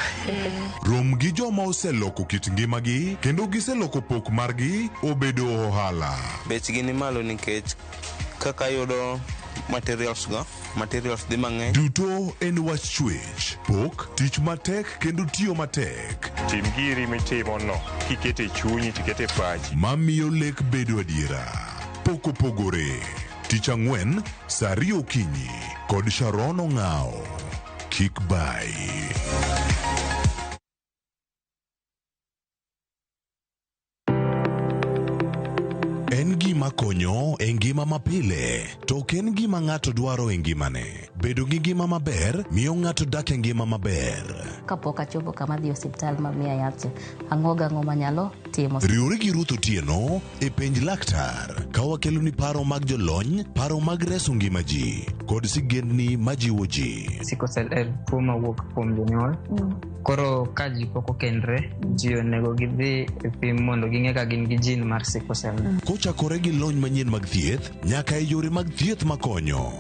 Rom gi joma oseloko kit ngimagi kendo giseloko pok margi obedo ohala. Bechgi ni malo nikech kaka yudo materials go, materials dhi mang'eny. Duto en wach chwech, pok, tich matek kendo tiyo matek. Tim giri mitimono kikete chunyi tikete pachi. Mamiyo lek bedo adiera. Pok opogore. Tich ang'wen, saa ariyo okinyi kod Sharon Ong'ao. Kik bai. En gima konyo e ngima mapile, to ok en gima ng'ato dwaro e ngimane. Bedo gi ngima maber miyo ng'ato dak e ngima maber. Kapok achopo kama dhi osiptal ma miya yath cha, ang'o gang'o manyalo timo. Riwri gi Ruth Otieno e penj laktar ka wakeloni paro mag jolony, paro mag reso ngima ji kod sigendni majiwo ji. Sickle cell en tuo mawuok kuom jonyuol. Koro ka ji pok okendre, ji onego gidhi e pim mondo ging'e ka gin gi gene mar sickle cell. Kochakore gi lony manyien mag thieth nyaka e yore mag thieth makonyo.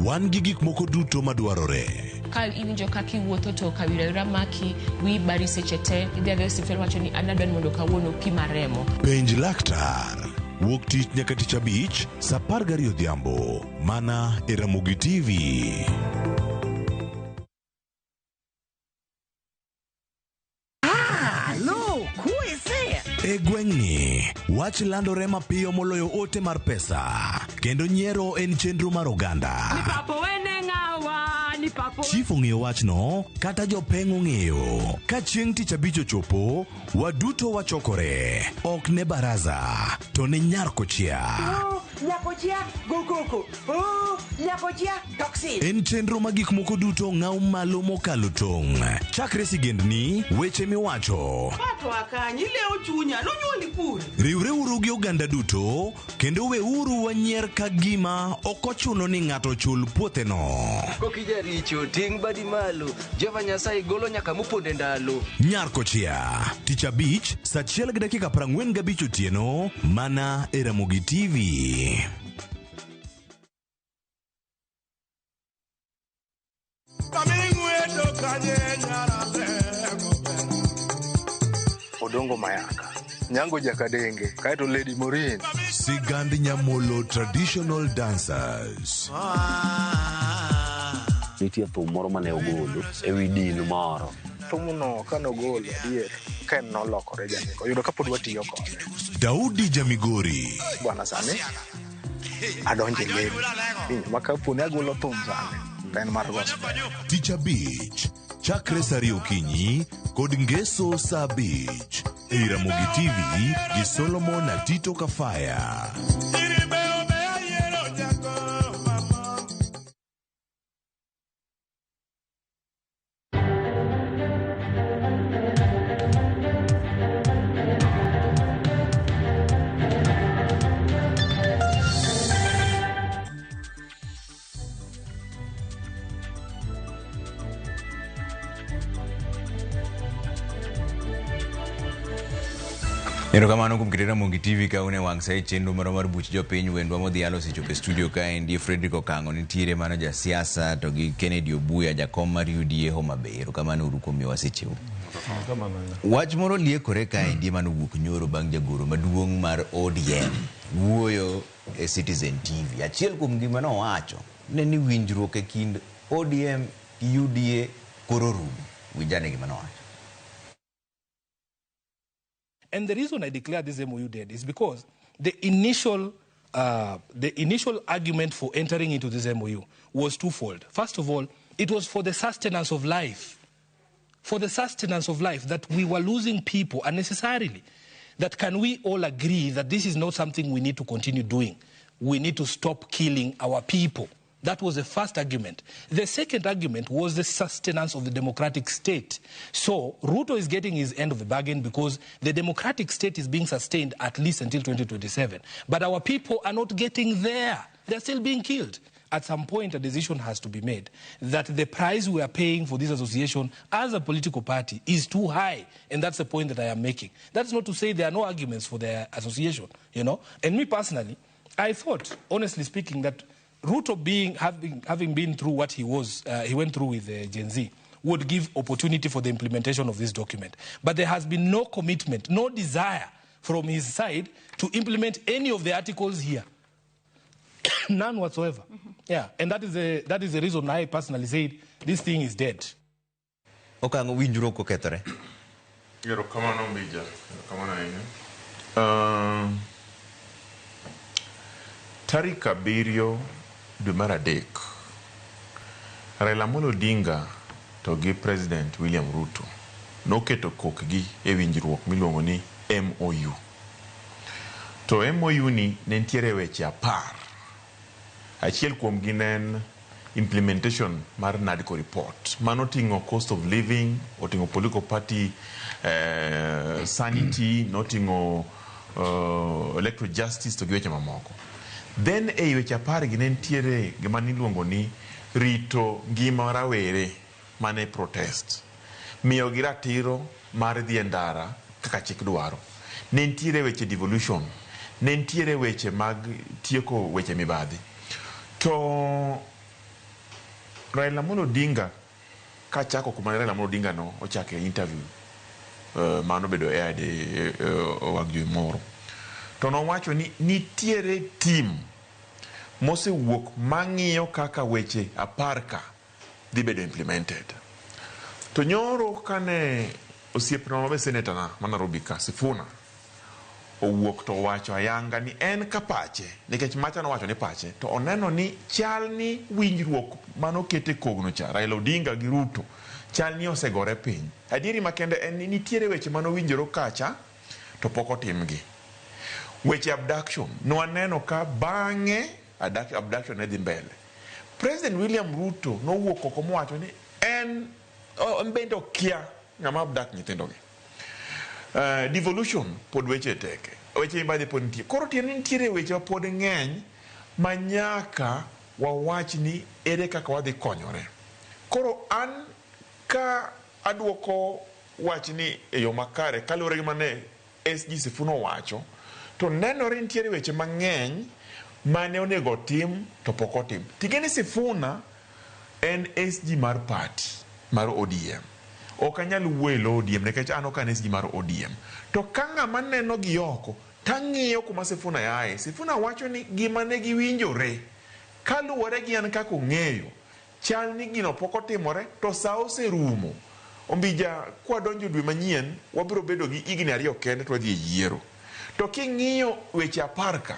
Wan gi gik moko duto madwarore. Ka iwinjo kaka iwuotho to kawira awira maki, wiyi bari seche te, idhi adhiya e osiptal wacho ni an adwa ni mondo kawuono opima remo. Penj laktar. Wuok tich nyaka tich abich, saa 12 odhiambo. Mana e Ramogi TV. Halo, kwese. E gweng'ni, wach landore mapiyo moloyo ote mar pesa, kendo nyiero en chenro mar oganda. Papo wene ng'awa, ni papo. Chief ong'eyo wachno, kata jopeng' ong'eyo. Ka chieng' tich abich ochopo, waduto wachokore. Ok ne baraza, to ne nyar kochia. Nyakochia go koko. Oh, nyakochia toxin. En chenro ma gik moko duto ng'aw malo mokalo tong'. Chakre sigendni, weche miwacho. Pato akanyi ilewo chunya nonyuoli kure. Riwreuru gi oganda duto kendo weuru wanyier ka gima ok ochuno ni ng'ato chul puotheno. Kokijaricho ting' badi malo Jehova Nyasaye golo nyaka moponde ndalo. Nyar Kochia, tich abich, saa achiel gi dakika 45 otieno, mana e Ramogi TV. Odongo Mayaka, Nyango Jakadenge, kaeto Lady Morin. Sigand Nyamolo Traditional Dancers. Nitie thum moro mane ogolo e wi din moro. Thumno kanogolo adier, Ken nolokore janeko. Oyudo kapod watiyo kode. Daudi Jamigori. Bwana sani, adonjo e lemo. Winjo ma kapo ni agolo thum sani, to en mar gospel. Tich abich, chakre saa ariyo okinyi kod ngeso saa abich ei Ramogi TV gi Solomon Atito Kafaya. Erokamano kuom keto Ramogi TV ka un e wang' sa e chenro marwa mar buch jopiny wendwa modhialo osechopo e studio kaendi Fredrick Okang'o nitiere mano jasiasa to gi Kennedy Obuya jakom mar UDA Homa Bay. Erokamano uru kuom miyowa secheu. Wach moro liekore kaendi manowuok nyoro bang' jagoro maduong' mar ODM wuoyo e Citizen TV. Achiel kuom gima nowacho ne ni winjruok e kind ODM gi UDA koro rumo. Winjane gima nowacho. And the reason I declare this MOU dead is because the initial argument for entering into this MOU was twofold. First of all, it was for the sustenance of life. For the sustenance of life, that we were losing people unnecessarily. That can we all agree that this is not something we need to continue doing? We need to stop killing our people. That was the first argument. The second argument was the sustenance of the democratic state. So Ruto is getting his end of the bargain because the democratic state is being sustained at least until 2027. But our people are not getting there. They're still being killed. At some point, a decision has to be made that the price we are paying for this association as a political party is too high. And that's the point that I am making. That's not to say there are no arguments for the association, you know. And me personally, I thought, honestly speaking, that Ruto having been through what he went through with Gen Z, would give opportunity for the implementation of this document. But there has been no commitment, no desire from his side to implement any of the articles here. None whatsoever. Mm-hmm. Yeah, and that is the reason I personally said this thing is dead. Okango winjruok okethore. Erokamano Mbija, erokamano ahinya. Tarik 7 dwe mar 3, Raila Amolo Odinga to gi President William Ruto noketo kokgi e winjruok miluongo ni MOU. To MOU ni ne nitiere weche 10. Achiel kuomgi ne en implementation mar NADCO report. Mano oting'o cost of living, oting'o political party sanity, noting'o electoral justice to gi weche mamoko. Then e weche 10 gi ne nitiere gima niluongo ni rito ngima rawere mane protest. Miyo gi ratiro mar dhi e ndara kaka chik dwaro. Ne nitiere weche devolution. Ne nitiere weche mag tieko weche mibadhi. To Raila Amolo Odinga kachako kuma Raila Amolo Odinga no ochake interview mano bedo aired e wang' jowi moro. To nowacho ni nitiere team mosewuok mang'iyo kaka weche 10 ka dhi bedo implemented. To nyoro kane osiepna mabe seneta na ma Nairobi ka Sifuna owuok to owacho ayanga ni en ka pache, nikech macha nowacho ni pache, to oneno ni chal ni winjruok manokete kogno cha Raila Odinga gi Ruto chal ni osegore piny. Adieri makende en ni nitiere weche manowinjore kacha to pok otimgi. Weche abduction, nwaneno ka bang'e abduction ne dhi mbele. President William Ruto nowuok oko mowacho ni en bende okia ng'ama abduct nyithindogi. Devolution pod weche teke. Weche mibadhi pod nitie. Koro tiende ni nitiere weche ma pod ng'eny ma nyaka wawach ni ere kaka wadhi konyore. Koro an ka aduoko wachni e yo makare kaluwore gi mane SG Sifuna owacho, to nenore nitiere weche mang'eny mane onego otim to pok otim. Ting'e ni Sifuna en SG mar party mar ODM. Ok anyal wuoyo e lo ODM nikech an ok an SG mar ODM. To ka ng'ama neno gi oko, tang'iyo kuma Sifuna yae. Sifuna wacho ni gima ne giwinjore kaluwore gi an kaka ong'eyo, chal ni gino pok otimore to sa oserumo. Ombija, kwadonjo dwe manyien, wabiro bedo gi higni 2 kende to wadhi e yiero. To king'iyo weche 10 ka,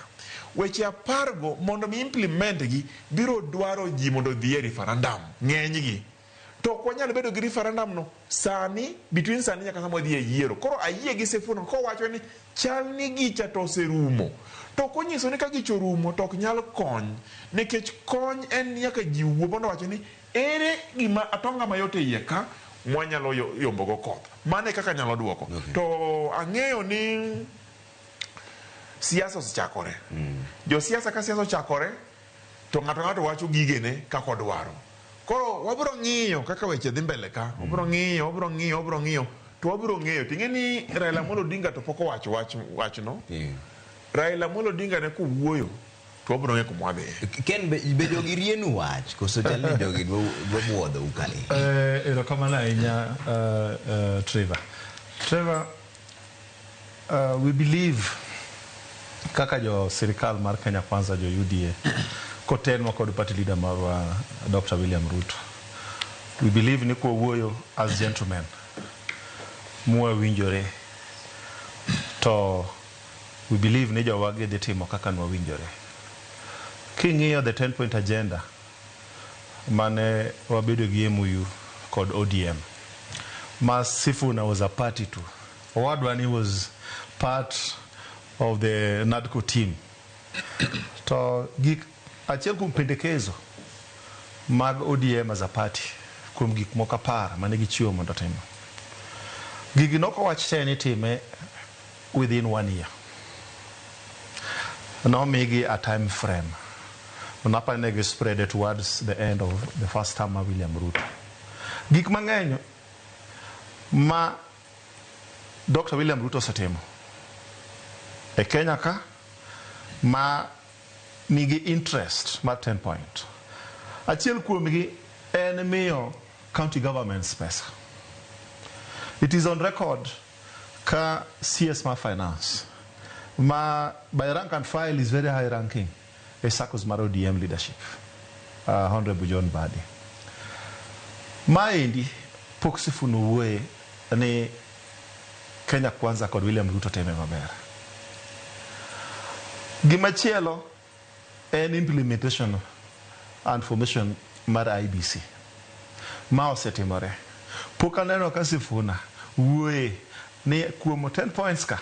weche 10 go mondo mi implement gi biro dwaro ji mondo odhi e referendum, ng'enygi. To ok wanyal bedo gi referendum no sani, between sani nyaka sama wadhi e yiero. Koro ayie gi Sifuna kowacho ni chal ni gicha to oserumo. To ok onyiso ni ka gicha orumo to ok nyal kony. Nikech kony en nyaka ji wuo mondo owacho ni ere gima atonga mayot e iye ka mwanyalo yombogo koth. Mano e kaka anyalo duoko. To ang'eyo ni siasa osechakore. Josiasa ka siasa ochakore to ng'ato ng'ato wacho gigene kaka odwaro. Koro wabiro ng'iyo kaka weche dhi mbele ka. Wabiro ng'iyo, wabiro ng'iyo, wabiro ng'iyo. To wabiro ng'eyo. Ting'e ni Raila Amolo Odinga to pok owacho wachno. Raila Amolo Odinga ne kowuoyo to wabiro ng'eyo kuma wadhiye. Ken, be jogi rienu wach koso chal ni jogi dwa buodho u kale? Erokamano ahinya, Trevor. Trevor, we believe kaka jo sirikal mar Kenya Kwanza, jo UDA, kotenwa kod party leader marwa Dr. William Ruto. We believe ni kwawuoyo as gentlemen mwawinjore, to we believe ni jowagi dhi timo kaka nwawinjore. King'iyo the 10 point agenda mane wabedo gi MOU kod ODM, ma Sifuna was a party to. Owadwa ni was part of the NADCO team. To gik achiel kuom pendekezo mag ODM as a party kuom gik moko 10 mane gichiwo mondo otim. Gigi nok owach te ni time within 1 year. Nomigi a time frame. Napani ne gi spread it towards the end of the first term mar William Ruto. Gik mang'eny ma Dr. William Ruto osetimo e Kenya ka ma nigi interest mar 10 point. Achiel kuomgi en miyo county governments pesa. It is on record ka CS ma finance ma by rank and file is very high ranking e circles mar ODM leadership, Honorable John Mbadi. Maendi pok Sifuna owuoye ni Kenya Kwanza kod William Ruto time maber. Gimachielo en implementation and formation mar IBC. Ma osetimore. Pok aneno ka Sifuna wuoye ni kuom 10 points ka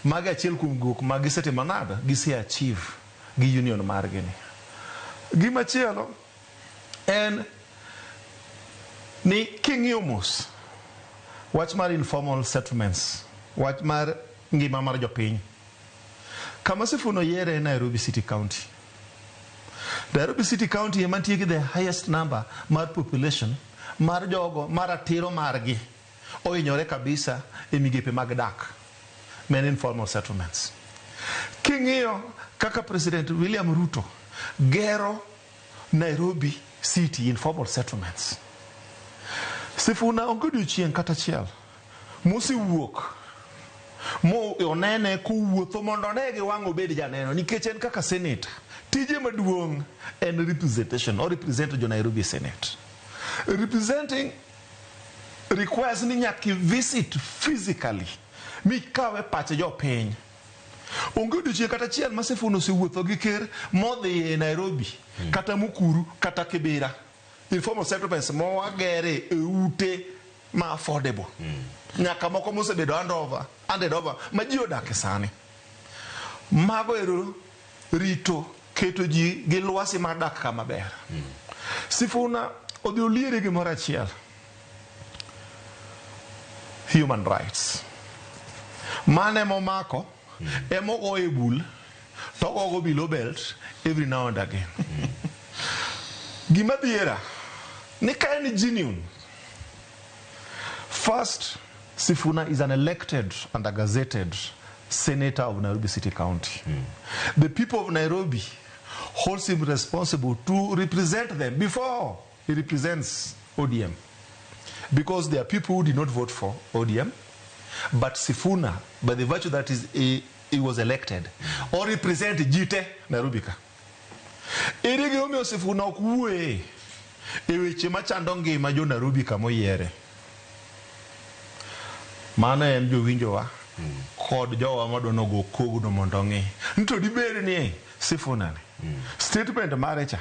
magi achiel kuom gik ma gisetimo nade, gise achieve gi union margi ni. Gimachielo en ni king'iyo mos wach mar informal settlements, wach mar ngima mar jopiny, kama Sifuna oyiere en Nairobi City County. Nairobi City County ema nitie gi the highest number mar population mar jogo mar ratiro margi ohinyore kabisa e migepe mag dak, men informal settlements. King'iyo kaka President William Ruto gero Nairobi City informal settlements, Sifuna onge odiochieng' kata achiel mosewuok mo onene kowuotho mondo one gi wang' obed janeno, nikech en kaka senator tije maduong' en representation, o represent jo Nairobi Senate. Representing requires ni nyaka visit physically mikawe pache jopiny. Onge odiochieng' kata achiel ma Sifuna osewuotho gi ker modhi e Nairobi kata Mukuru kata Kibera, informal settlements mowagere e ute ma affordable, nyaka moko mosebedo handed over ma ji odake sani. Mago ero rito keto ji gi lwasi mar dak kama ber. Sifuna odhi oliere gimoro achiel. Human rights. Mano emomako, emogoye bul, to ogogo below belt every now and again. Gima dhiera ni ka en genuine. First, Sifuna is an elected and a gazetted senator of Nairobi City County. The people of Nairobi holds him responsible to represent them before he represents ODM. Because there are people who did not vote for ODM, but Sifuna, by the virtue that is he was elected, or represent jite Nairobi ka. Ere gimomiyo Sifuna ok wuoye e weche machando ngima jo Nairobi kamoyiere. Mano en jowinjowa kod jowa madwa nogo kogno mondo ong'i. Ni to dibed ni Sifuna ni statement mare cha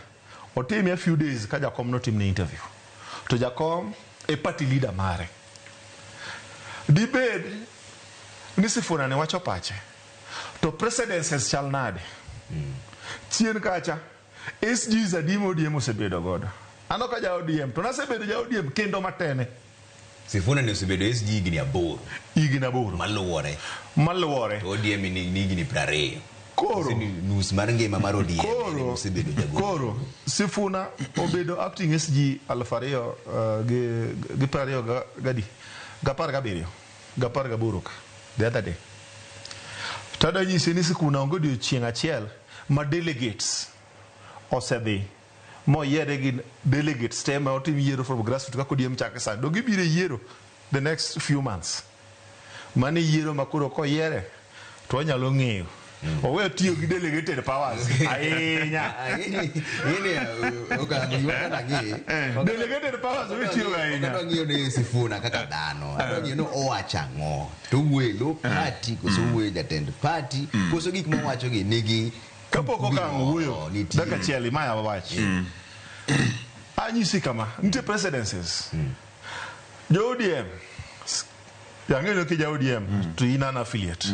otime a few days ka jakom notimne interview. To jakom e party leader mare. Dibed ni Sifuna ni wacho pache. To precedences chal nade? Chien kacha SGs adi ma ODM osebedo godo. An ok aja ODM to nasebedo ja ODM kendo matene. Sifuna ni osebedo SG higni 8. Higni 8. Maluwore. Maluwore. To ODM ni higni 20. Koro. Nus mar ngima mar ODM. Koro. Osebedo jagoro. Koro Sifuna obedo acting SG 2000 gi 20 gadi. 17. 18 ka. The other day. Tada nyise ni Sifuna onge odiochieng' achiel ma delegates osedhi moyiere gi delegates te ma otim yiero from grassroots kaka ODM chake sani. Dong gibiro e yiero the next few months. Mano e yiero ma koro koyiere to wanyalo ng'eyo. Owe tiyo gi delegated powers ahinya. Delegated powers owe tiyo ahinya. Adwa ng'iyo ni Sifuna kaka dhano. Adwa ng'iyo ni owacho ang'o. To owuoyo e lo party koso owuoyo jatend party koso gik mowacho gi nigi Kapok okang' wuoyo, dakika achiel imaya wach. Anyisi kama, nitie precedences. Jo ODM, ang'eyo ni ja ODM to in an affiliate.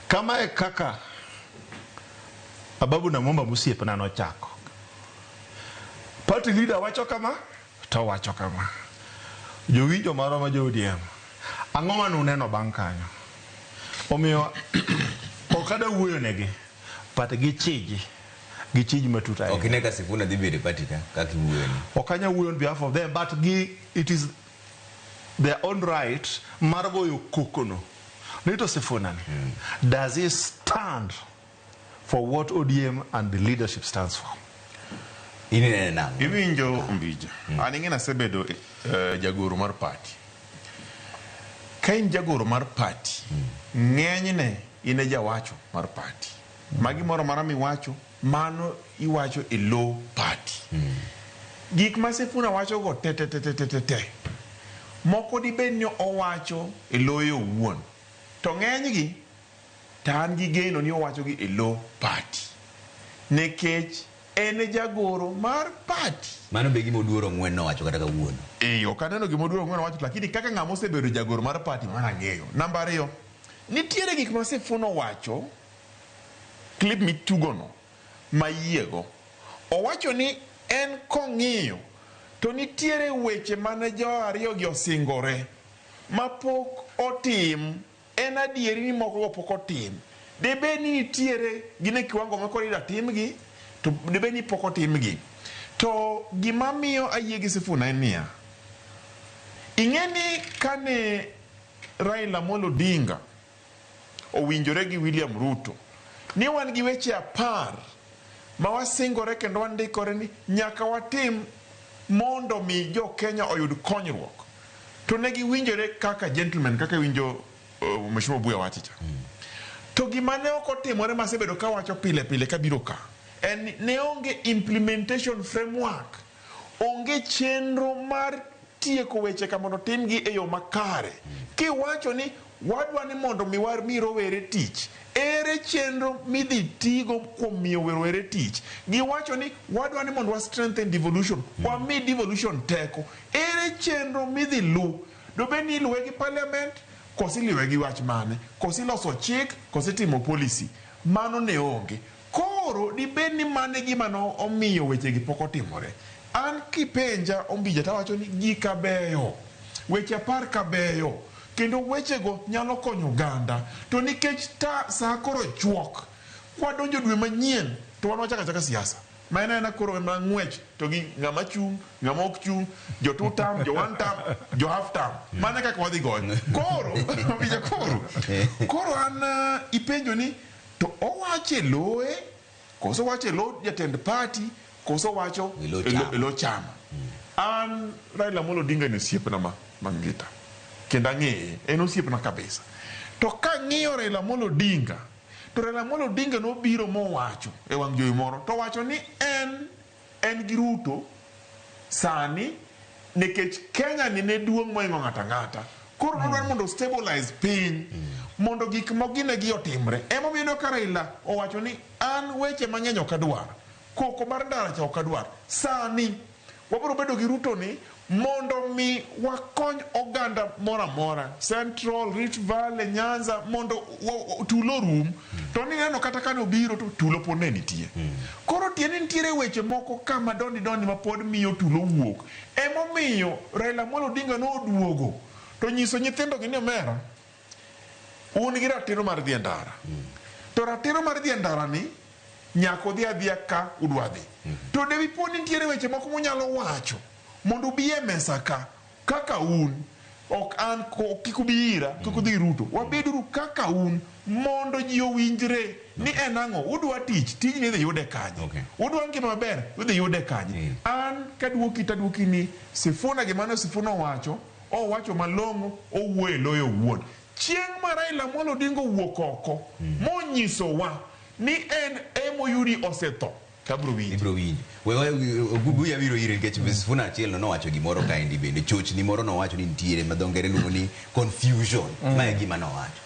Kama e kaka Ababu Namwamba mosiepna nochako. Party leader wacho kama, to wacho kama. Jowinjo marwa ma jo ODM, ang'o mane uneno bang' kanyo? Omiyo ok adwa wuoyo negi, but gichiji. Gichiji matut ahinya. Ok ine ka Sifuna dhi bedo e party ka, kaka iwuoyo ni. Ok anyal wuoyo on behalf of them, but it is their own right mar goyo kokono. Ni to Sifuna ni, does he stand for what ODM and the leadership stands for? Inene nang'o? Iwinjo Ombija. An ing'e nasebedo jagoro mar party. Ka in jagoro mar party, ng'enyne in e jawacho mar party. Magi moro amora miwacho, mano iwacho e lo party. Gik ma Sifuna wacho go te te te te te te te. Moko dibed ni owacho e loye owuon. To ng'enygi, to an gi geno ni owacho gi e lo party. Nikech en e jagoro mar party. Mano be gima Oduor Ong'wen nowacho kata kawuono. Ok aneno gima Oduor Ong'wen owacho, lakini kaka ng'ama osebedo jagoro mar party mano ang'eyo. Namba 2, nitiere gik ma Sifuna owacho, clip mitugono, mayiego. Owacho ni en kong'iyo, to nitiere weche mane jo ariyo gi osingore, mapok otim. En adieri ni moko go pok otim. Debed ni nitiere gin e kiwango ma koro idwa timgi, to debed ni pok otimgi. To gima miyo ayie gi Sifuna en niya, ing'e ni kane Raila Amolo Odinga owinjore gi William Ruto, ni wan gi weche 10 ma wasingore kendo wandikore ni nyaka watim mondo mi jo Kenya oyud konyruok. To ne giwinjore kaka gentlemen, kaka winjo Mheshimiwa Obuya wacho cha. To gima ne ok otimore masebedo kawacho pile pile kabiro ka, en ni ne onge implementation framework, onge chenro mar tieko weche ka mondo timgi e yo makare. Kiwacho ni wadwa ni mondo mi wami rowere tich, ere chenro midhi tigo kuom miyo rowere tich? Giwacho ni wadwa ni mondo wa strengthen devolution, wami devolution teko, ere chenro midhi lu? Dobed ni iluwe gi parliament, Koso iliwe gi wach mane? Koso iloso chik? Koso itimo policy? Mano ne onge. Koro dibed ni mano e gima ne omiyo wechegi pok otimore. An kipenja Ombija tawacho ni gika beyo. Weche apar ka beyo. Kendo wechego nyalo konyo oganda. To nikech ta saa koro chuok, kwadonjo dwe manyien to wan wachako achaka siasa. Ma en aena koro ema ng'wech to gi ng'ama chung', ng'ama ok chung', jo two term, jo one term, jo half term. Mano e kaka wadhi goyo. Koro, Ombija koro, koro an ipenjo ni to owacho e loye, koso owacho e lo jatend party, koso owacho E lo e lo- chama. e lo chama. An Raila Amolo Odinga ni osiepna ma Mangita. Kendo ang'eye, en osiepna kabisa. To kang'iyo Raila Amolo Odinga, to Raila Amolo Odinga nobiro mowacho e wang' jowi moro, to wacho ni en en gi Ruto sani nikech Kenya ni ne duong' mohingo ng'ato ang'ata. Koro nodwaro mondo stabilize piny mondo gik moginegi otimre. Emomiyo ineno ka Raila owacho ni an weche mang'eny ok adwar. Koko mar ndara cha ok adwar. Sani wabiro bedo gi Ruto ni mondo mi wakony oganda moro amora Central, Rift Valley, Nyanza mondo tulo orum. To nineno kata kane obiro to tulo pod ne nitie. Koro tiende nitiere weche moko ka madondi dondi ma pod miyo tulo wuok. Emomiyo Raila Amolo Odinga noduogo to nyiso nyithindo gi ni omera un gi ratiro mar dhi e ndara. To ratiro mar dhi e ndara ni nyaka udhi adhiya ka udwa dhi. To de dipo ni nitiere weche moko munyalo wacho mondo ubi e mesa ka kaka un ok an kik ubi ira kik udhi Ruto wabeduru kaka un mondo ji owinjre ni en ang'o udwa tich tijni idhi yude kanye udwa ngima maber idhi yude kanye an kaduoki taduoki ni Sifuna gima ne Sifuna owacho owacho malong'o owuoyo e loyo owuon chieng' ma Raila Amolo Odinga owuok oko monyisowa ni en emoyudi osetho tabro winjo Ibro winjo. Buya biro ire nikech Sifuna achiel no nowacho gimoro kaendi bende chochni moro nowacho ni nitiere ma dho ngere luongo ni confusion. Ma e gima nowacho.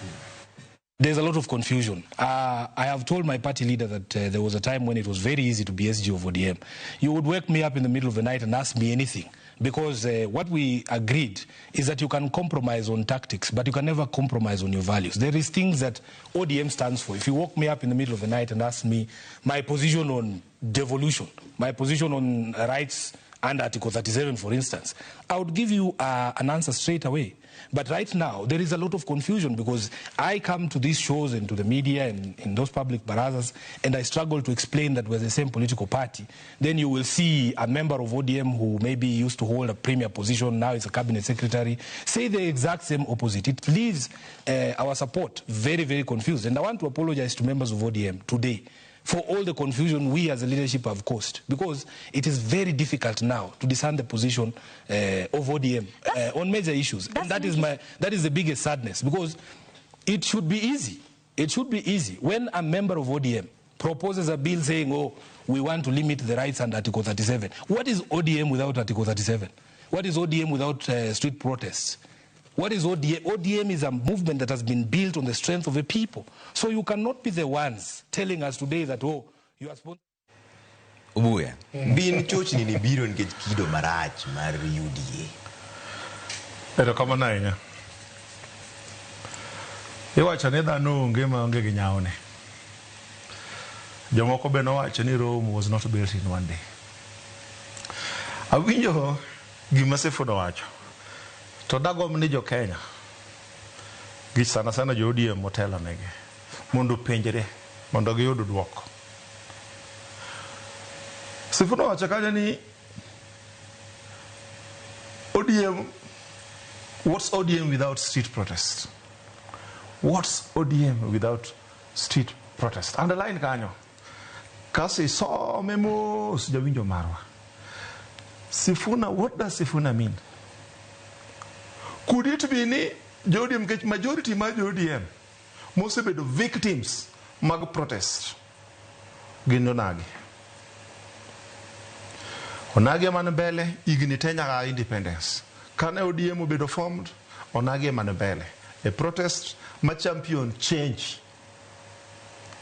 There's a lot of confusion. I have told my party leader that there was a time when it was very easy to be SG of ODM. You would wake me up in the middle of the night and ask me anything. Because what we agreed is that you can compromise on tactics, but you can never compromise on your values. There is things that ODM stands for. If you woke me up in the middle of the night and asked me my position on devolution, my position on rights under Article 37, for instance, I would give you an answer straight away. But right now, there is a lot of confusion because I come to these shows and to the media and in those public barazas, and I struggle to explain that we're the same political party. Then you will see a member of ODM who maybe used to hold a premier position, now is a cabinet secretary, say the exact same opposite. It leaves our support very, very confused. And I want to apologize to members of ODM today for all the confusion we as a leadership have caused, because it is very difficult now to discern the position of ODM on major issues. And that is the biggest sadness, because it should be easy. It should be easy. When a member of ODM proposes a bill saying, oh, we want to limit the rights under Article 37. What is ODM without Article 37? What is ODM without street protests? What is ODM? ODM is a movement that has been built on the strength of the people. So you cannot be the ones telling us today that, oh, you are sponsored. Obuya, bin chochni ni biro nikech kido marach mar UDA. Erokamano ahinya. Iwacho ni dhano onge maonge gi nyawne. Jomoko be nowacho ni Rome was not built in one day. Awinjo gima Sifuna owacho. To dagomb ni jo Kenya gi sana sana jo ODM motelo negi mondo openjre mondo giyud duoko. Sifuna owacho kanyo ni ODM, what's ODM without street protest? What's ODM without street protest? Underline kanyo. Kasi isome mos jawinjo marwa. Sifuna, what does Sifuna mean? Could it be ni jo ODM, nikech majority mar jo ODM mosebedo victims mag protest gin onagi. Onagi ema ni mbele higni te nyaka independence. Kane ODM obedo formed, onagi ema ni mbele. E protest ma champion change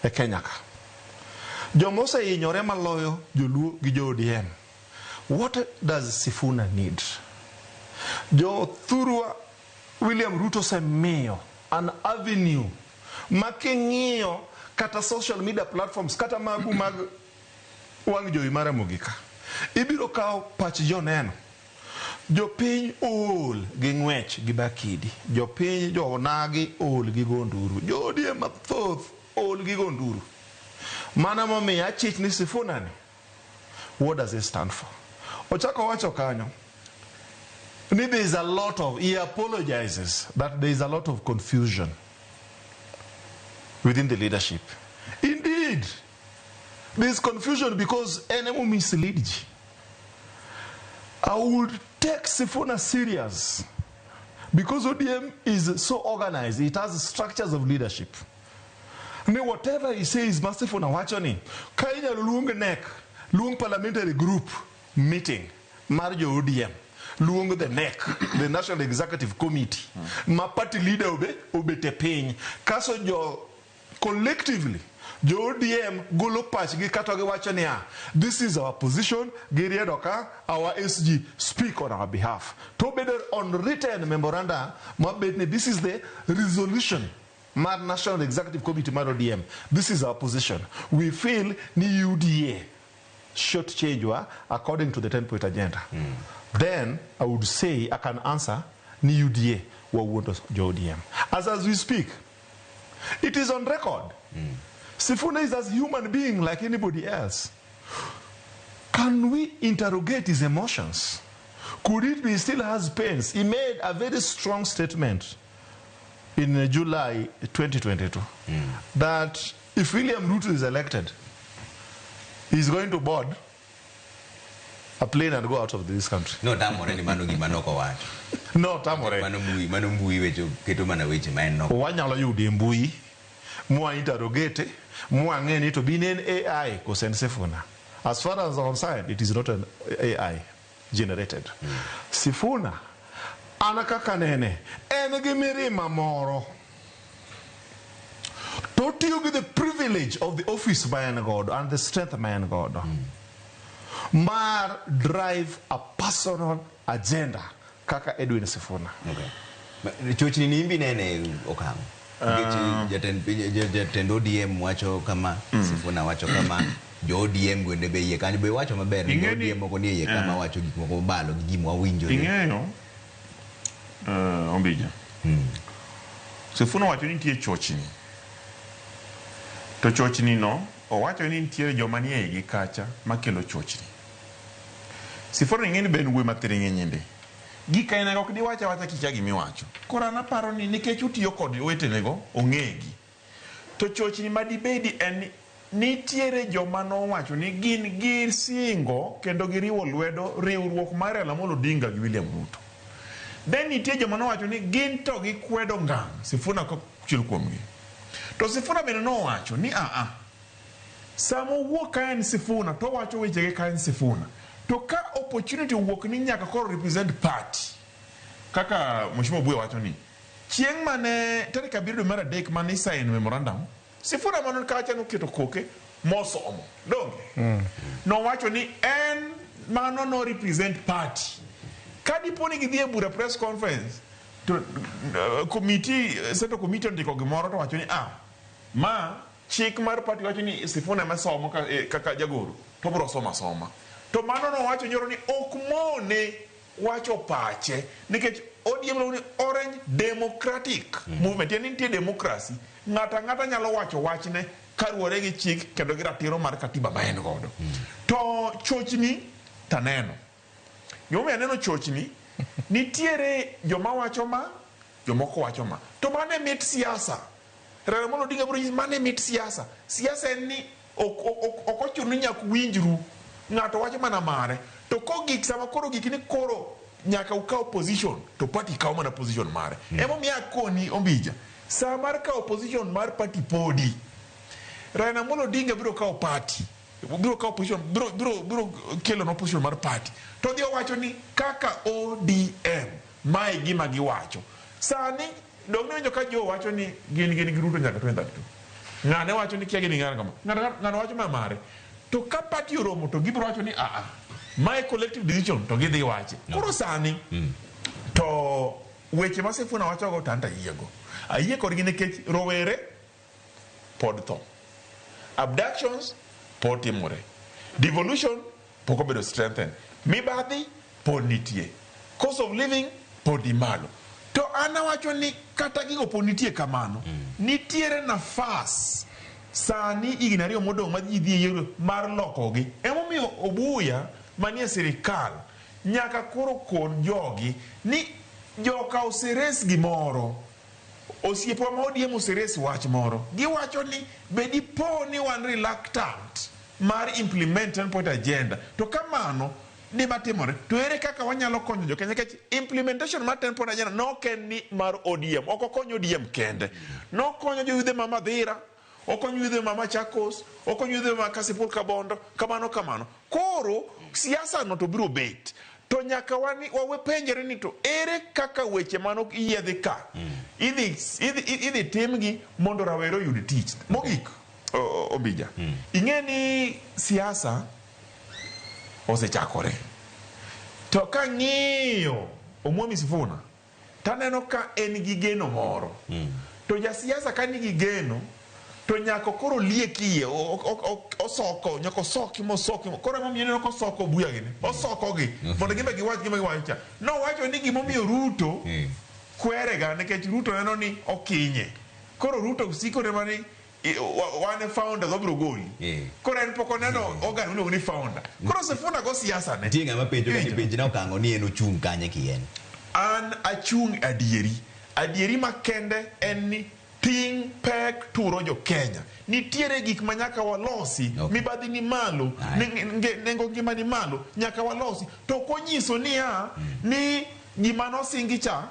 e Kenya ka. Joma osehinyore maloyo joluo gi jo ODM. What does Sifuna need? Jo thurwa William Ruto osemiyo an avenue ma king'iyo kata social media platforms kata magu mag wang' jowi mar Ramogi ka, ibiro kawo pach joneno. Jopiny ool gi ng'wech gi bakidi. Jopiny jo onagi ool gi go nduru. Jo ODM mathoth ool gi go nduru. Mano emomiyo achich ni Sifuna ni, what does he stand for? Ochako owacho kanyo ni there is a lot of, he apologizes that there is a lot of confusion within the leadership. Indeed, there is confusion because en emo mislead ji. I would take Sifuna serious because ODM is so organized. It has structures of leadership. Ni whatever he says, ma Sifuna wacho ni, ka inyalo luong NEC, luong parliamentary group meeting mar jo ODM, luong the NEC, the National Executive Committee, ma party leader obe obet e piny. Kaso jo collectively jo ODM golo pachgi kata giwacho niya, this is our position, giriedo ka, our SG speak on our behalf. To bedo on written memoranda mabet ni this is the resolution mar National Executive Committee mar ODM. This is our position. We feel ni UDA short change wa according to the 10 point agenda. Then I would say I can answer ni UDA wawuondo jo ODM. As we speak, it is on record. Sifuna is as human being like anybody else. Can we interrogate his emotions? Could it be he still has pains? He made a very strong statement in July 2022 that if William Ruto is elected, he's going to board a plane and go out of this country. No tamore ni mano gima nok owacho. No tamore. Mano mbui, mano mbui weche keto mana weche ma en nok. Wanyalo yude e mbui, mwa interrogate, mwa ng'e ni to bin en AI kose en Sifuna. As far as I'm concerned, it is not an AI generated. Sifuna, an kaka nene, en gi mirima moro. To otiyo gi the privilege of the office ma en godo and the strength ma en godo. Mar drive a personal agenda kaka Edwin Sifuna. Okay. Chochni ni imbi nene okang'. Nikech jatend piny jatend ODM wacho kama, Sifuna wacho kama, jo ODM gwende be iye kanyo be wacho maber ni jo ODM moko nie iye kama wacho gik moko mobalo gi gima wawinjo. Ing'eyo Ombija. Sifuna wacho ni nitie chochni. To chochni no owacho ni nitiere joma nie igi kacha makelo chochni. Sifuna ing'e ni be en wuoyi mathiring'e nyinde. Gik aina go ok diwach awacha kikia gimiwacho. Koro an aparo ni nikech utiyo kod owetenego, ong'egi. To chochni madibedi en ni nitiere joma nowacho ni gin gisingo kendo giriwo lwedo riwruok mar Raila Amolo Odinga gi William Ruto. Then nitie joma nowacho ni gin to gikwedo ngang' Sifuna achiel kuomgi. To Sifuna bende nowacho ni aa, sama owuok ka en Sifuna to owacho wechege ka en Sifuna. To ka opportunity owuok ni nyaka koro represent party, kaka Mheshimiwa Obuya wacho ni chieng' mane tarik 7 dwe mar 3 mane isign memorandum, Sifuna mano kacha noketo koke mosomo. Donge? Nowacho ni en mano no represent party. Ka dipo ni gidhi e bura press conference to committee, central committee ondiko gimoro to wacho ni ma chik mar party wacho ni Sifuna ema somo kaka jagoro to obiro somo asoma. To mano nowacho nyoro ni ok mone wacho pache nikech ODM luongo ni Orange Democratic Movement, yani nitie democracy, ng'ato ang'ata nyalo wacho wachne kaluwore gi chik kendo gi ratiro mar katiba ma en godo. To chochni taneno. Gimomiyo aneno chochni, nitiere joma wacho ma, jomoko wacho ma. To mano e mit siasa. Raila Amolo Odinga biro nyisi mano e mit siasa. Siasa en ni ok ochuno ni nyaka uwinjru. Ng'ato wacho mana mare. To kogik sama koro gik ni koro nyaka ukaw position, to party kawo mana position mare. Emomiyo akoni Ombija, saa mar kawo position mar party podi. Raila Amolo Odinga biro kawo party, biro kawo position, biro kelo no position mar party. To dhi owacho ni kaka ODM, mae gima giwacho. Sani dong' niwinjo ka jo wacho ni gin gi Ruto nyaka 2032. Ng'ane wacho ni kia gini ng'ane kama. Ng'ano wacho ma mare. To ka party oromo to gibiro wacho ni mae collective decision to gidhi wache. Koro sani to Weche ma Sifuna wachogo to anto ayiego. Ayie kodgi nikech rowere pod tho. Abductions pod timore. Devolution pok obedo strengthened. Mibadhi pod nitie. Cost of living pod ni malo. To an awacho ni kata gigo pod nitie kamano, nitiere nafas sani higni ariyo modong' ma ji dhi e yiero mar lokogi. Emomiyo Obuya manie sirikal nyaka koro kon jogi ni joka oseres gimoro. Osiepewa ma ODM oseres wach moro. Giwacho ni be dipo ni wan reluctant mar implement 10 point agenda. To kamano dima timore to ere kaka wanyalo konyo jokenya nikech implementation mar 10 point agenda nok en ni mar ODM ok okonyo ODM kende nokonyo joyudhe ma Madhira okonyo yudhe ma Machakos okonyo yudhe ma Kasipul Kabondo kamano kamano koro siasa no to biro bet to nyaka wani wawe penjore ni to ere kaka weche mano yiedhi ka idhi idhi idhi timgi mondo rawere oyud tich mogik Ombija ing'e ni siasa osechakore to kang'iyo Omwami Sifuna taneno ka en gi geno moro to jasiasa ka nigi geno to nyaka koro liek iye osoko nyaka osoki mosoki koro emomiyo ineno kosoko obuya gini osokogi mondo gimbe giwach gima giwacho cha nowacho ni gimomiyo Ruto kwerega nikech Ruto neno ni okinye koro Ruto siko ne mani wan e founders wabiro goli koro en pok oneno organ miluongo ni founder koro Sifuna go siasa ne Nitie ng'ama penjo ni penjna okang'o ni en ochung' kanye kien. An achung' adieri. Adieri makende en ni ting' pek turo jo Kenya. Nitiere gik ma nyaka walosi. Mibadhi ni malo, nengo ngima ni malo, nyaka walosi. To ok onyiso niya ni gima nosingi cha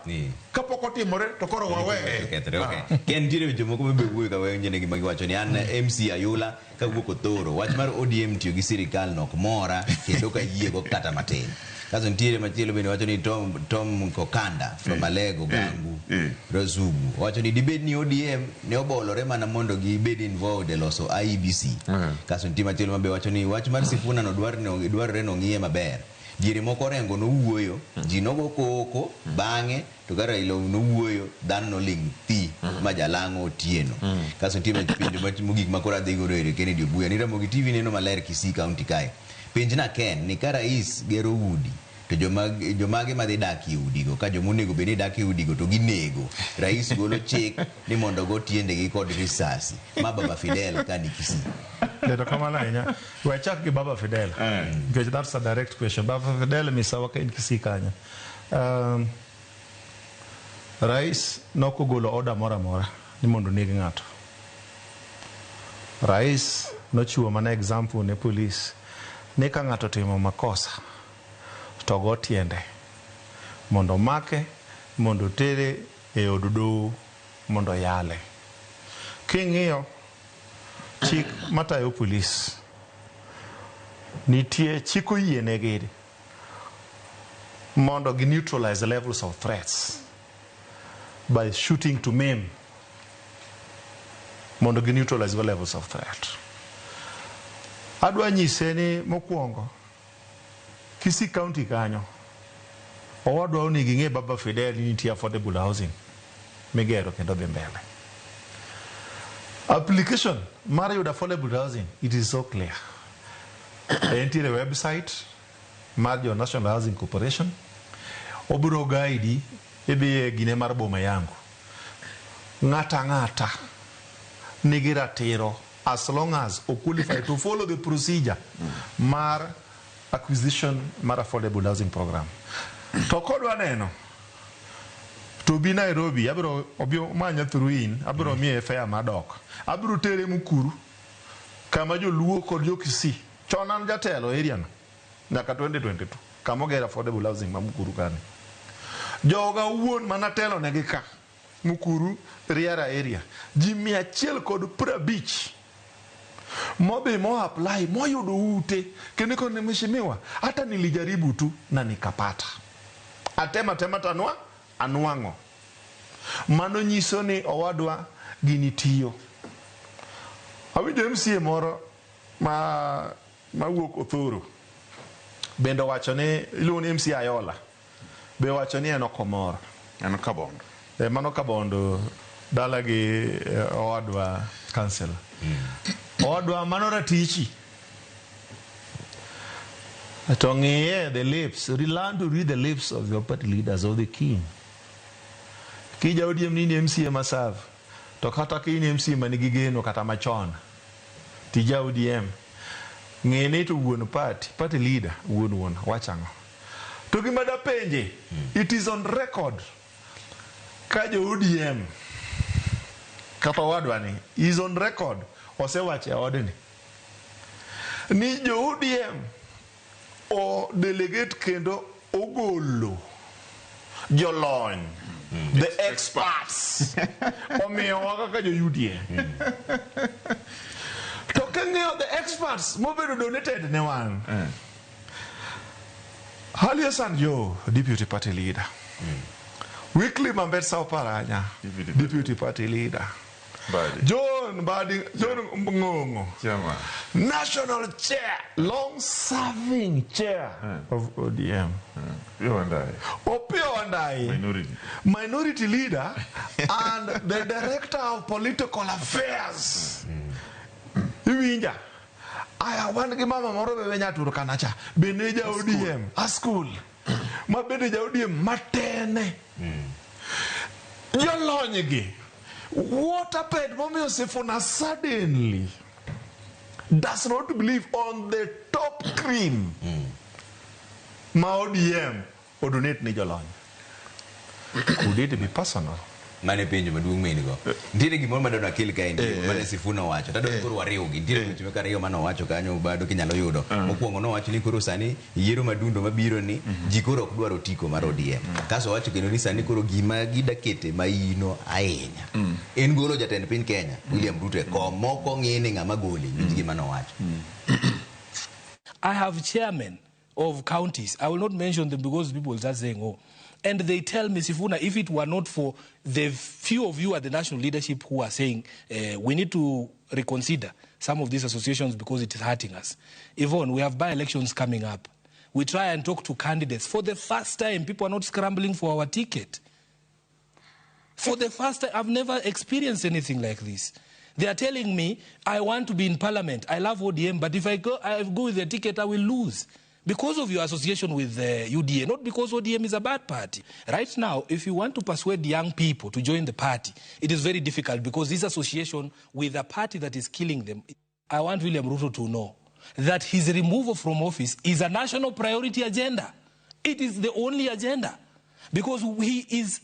kapok otimore to koro waweye. Okethre, okay. Ken nitiere weche moko mabe wuoyo ka weyo njene gima giwacho ni an MC Ayula kawuok Othoro wach mar ODM tiyo gi sirikal no ok mora kendo ok ayiego kata matin. Kasto nitiere machielo bende wacho ni Tom, Tom Kokanda from Alego Gangu Rasugu wacho ni dibed ni ODM ne obolore mana mondo gibed involved e loso IEBC. Kasto nitie machielo mabe wacho ni wach mar Sifuna no dwarore nong'iye maber. Diere moko Orengo nowuoyo, ji nogo koko, bang'e to ka Raila nowuoyo, dhano noling' thi ma jalang'o Otieno. Kasto nitie penjo mogik ma koro adhi godo ere Kennedy Obuya ni Ramogi TV neno maler Kisii County kae. Penjna Ken ni ka rais gero udi to jomage madhi dak e udigo ka joma onego bed ni dak e udigo to ginego. Rais golo chik ni mondo go tiendegi kod risasi. Ma Baba Fidel ka ni Kisii. Erokamano ahinya. We achak gi Baba Fidel. Nikech that's a direct question. Baba Fidel misawa ka in Kisii kanyo. Rais nokogolo order moro amora ni mondo oneg ng'ato. Rais nochiwo mana example ne police ni ka ng'ato otimo makosa to go tiende mondo omake mondo otere e od doho mondo oyale. King'iyo chik matayo police nitie chik oyienegi mondo gi neutralize levels of threats by shooting to maim mondo gi neutralize go levels of threat. Adwa nyise ni mokwongo Kisii County kanyo owadwa onego ing'e Baba Fidel ni nitie affordable housing migero kendo dhi mbele. Application mar yudo affordable housing it is so clear. Entiere website mar jo National Housing Corporation obiro guide idhi e gine mar boma yangu. Ng'ata ang'ata nigi ratiro as long as o qualify to follow the procedure mar acquisition mar affordable housing program. To kodwa neno to bi Nairobi abiro obi manya through in abiro miye fare madok abiro tere Mukuru kama joluo kod jo Kisii chon an jatelo area no nyaka 2022 kama oger affordable housing ma Mukuru kani joga owuon manatelo negi ka Mukuru Riara area ji 150 modhi mo apply moyudo ute kendo ikone mheshimiwa hata nilijaribu tu na nikapata atema tema tanwa anwang'o mano nyiso ni owadwa gini tiyo awinjo MCA moro ma mawuok Othoro bende owacho ni iluongo ni MCA Ayola be owacho ni en ok omor. En Kabondo. Mano Kabondo dala gi owadwa councillor. Owadwa mano ratichi. To ng'iye the lips, learn to read the lips of your party leaders, of the king. Kija ODM ni MCA masav, to kata ka in MCA manigi geno kata machon, tija ODM, ng'e to wuon party, party leader, wuon wachang'o. To gima dapenje, it is on record, ka jo ODM, kata owadwa ni, is on record, osewacho e odni, ni jo ODM o delegate kendo ogolo jolony, the experts, omiyowa kaka jo UDA. To king'iyo the experts mobedo donated ne wan, Ali Hassan Joho, deputy party leader. Wycliffe Ambetsa Oparanya, deputy party leader. Mbadi. John Mbadi, John Ng'ong'o, Chairman. National chair, long-serving chair of ODM. Opiyo Wandayi. Opiyo Wandayi. Minority. Minority leader and the director of political affairs. Iwinja. Aya wan gi mama moro be nya Turkana cha. Bende ja ODM, a school. Ma bende ja ODM matene. Jolony gi. What happened? Momiyo Sifuna suddenly does not believe on the top cream. Ma ODM odonate ni jolony. Could it be personal? Mane penjo maduong' ma in go. Nitiere gimoro madwaro akel kaendi mane Sifuna owacho. Tadwa ni koro wariwgi. Nitiere weche moko ariyo mane owacho kanyo bado kinyalo yudo. Mokwongo nowacho ni koro sani yiero madundo mabiro ni ji koro ok dwar otiko mar ODM. Kaso owacho kendo ni sani koro gima gida kete maino ahinya en golo jatend piny Kenya William Ruto e kom moko ng'i ni ng'ama gole. Winj gima nowacho. I have chairmen of counties. I will not mention them because people start saying, oh. And they tell me, Sifuna, if it were not for the few of you at the national leadership who are saying we need to reconsider some of these associations because it is hurting us. Yvonne, we have by-elections coming up. We try and talk to candidates. For the first time, people are not scrambling for our ticket. For the first time, I've never experienced anything like this. They are telling me, I want to be in parliament. I love ODM, but if I go with the ticket, I will lose. Because of your association with the UDA, not because ODM is a bad party. Right now, if you want to persuade young people to join the party, it is very difficult because this association with a party that is killing them. I want William Ruto to know that his removal from office is a national priority agenda. It is the only agenda because he is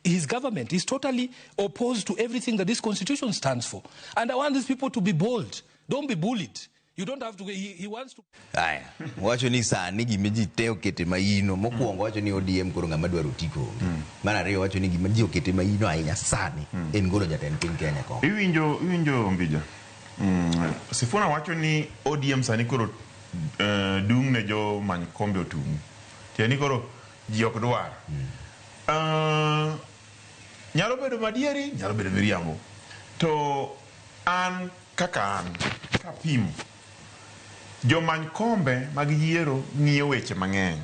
his government is totally opposed to everything that this constitution stands for. And I want these people to be bold. Don't be bullied. You don't have to, he wants to. Aya, wacho ni sani gima ji te okete maino. Mokwongo wacho ni ODM koro ng'ama dwaro otiko onge. Mar ariyo wacho ni gima ji okete maino ahinya sani en golo jatend piny Kenya kom. Iwinjo Ombija. Sifuna wacho ni ODM sani koro dung' ne jo many kombe otung'. Tiende ni koro ji ok dwar. Nyalo bedo madieri, nyalo bedo miriambo. To an kaka an, kapimo, jomany kombe mag yiero ng'iyo weche mang'eny.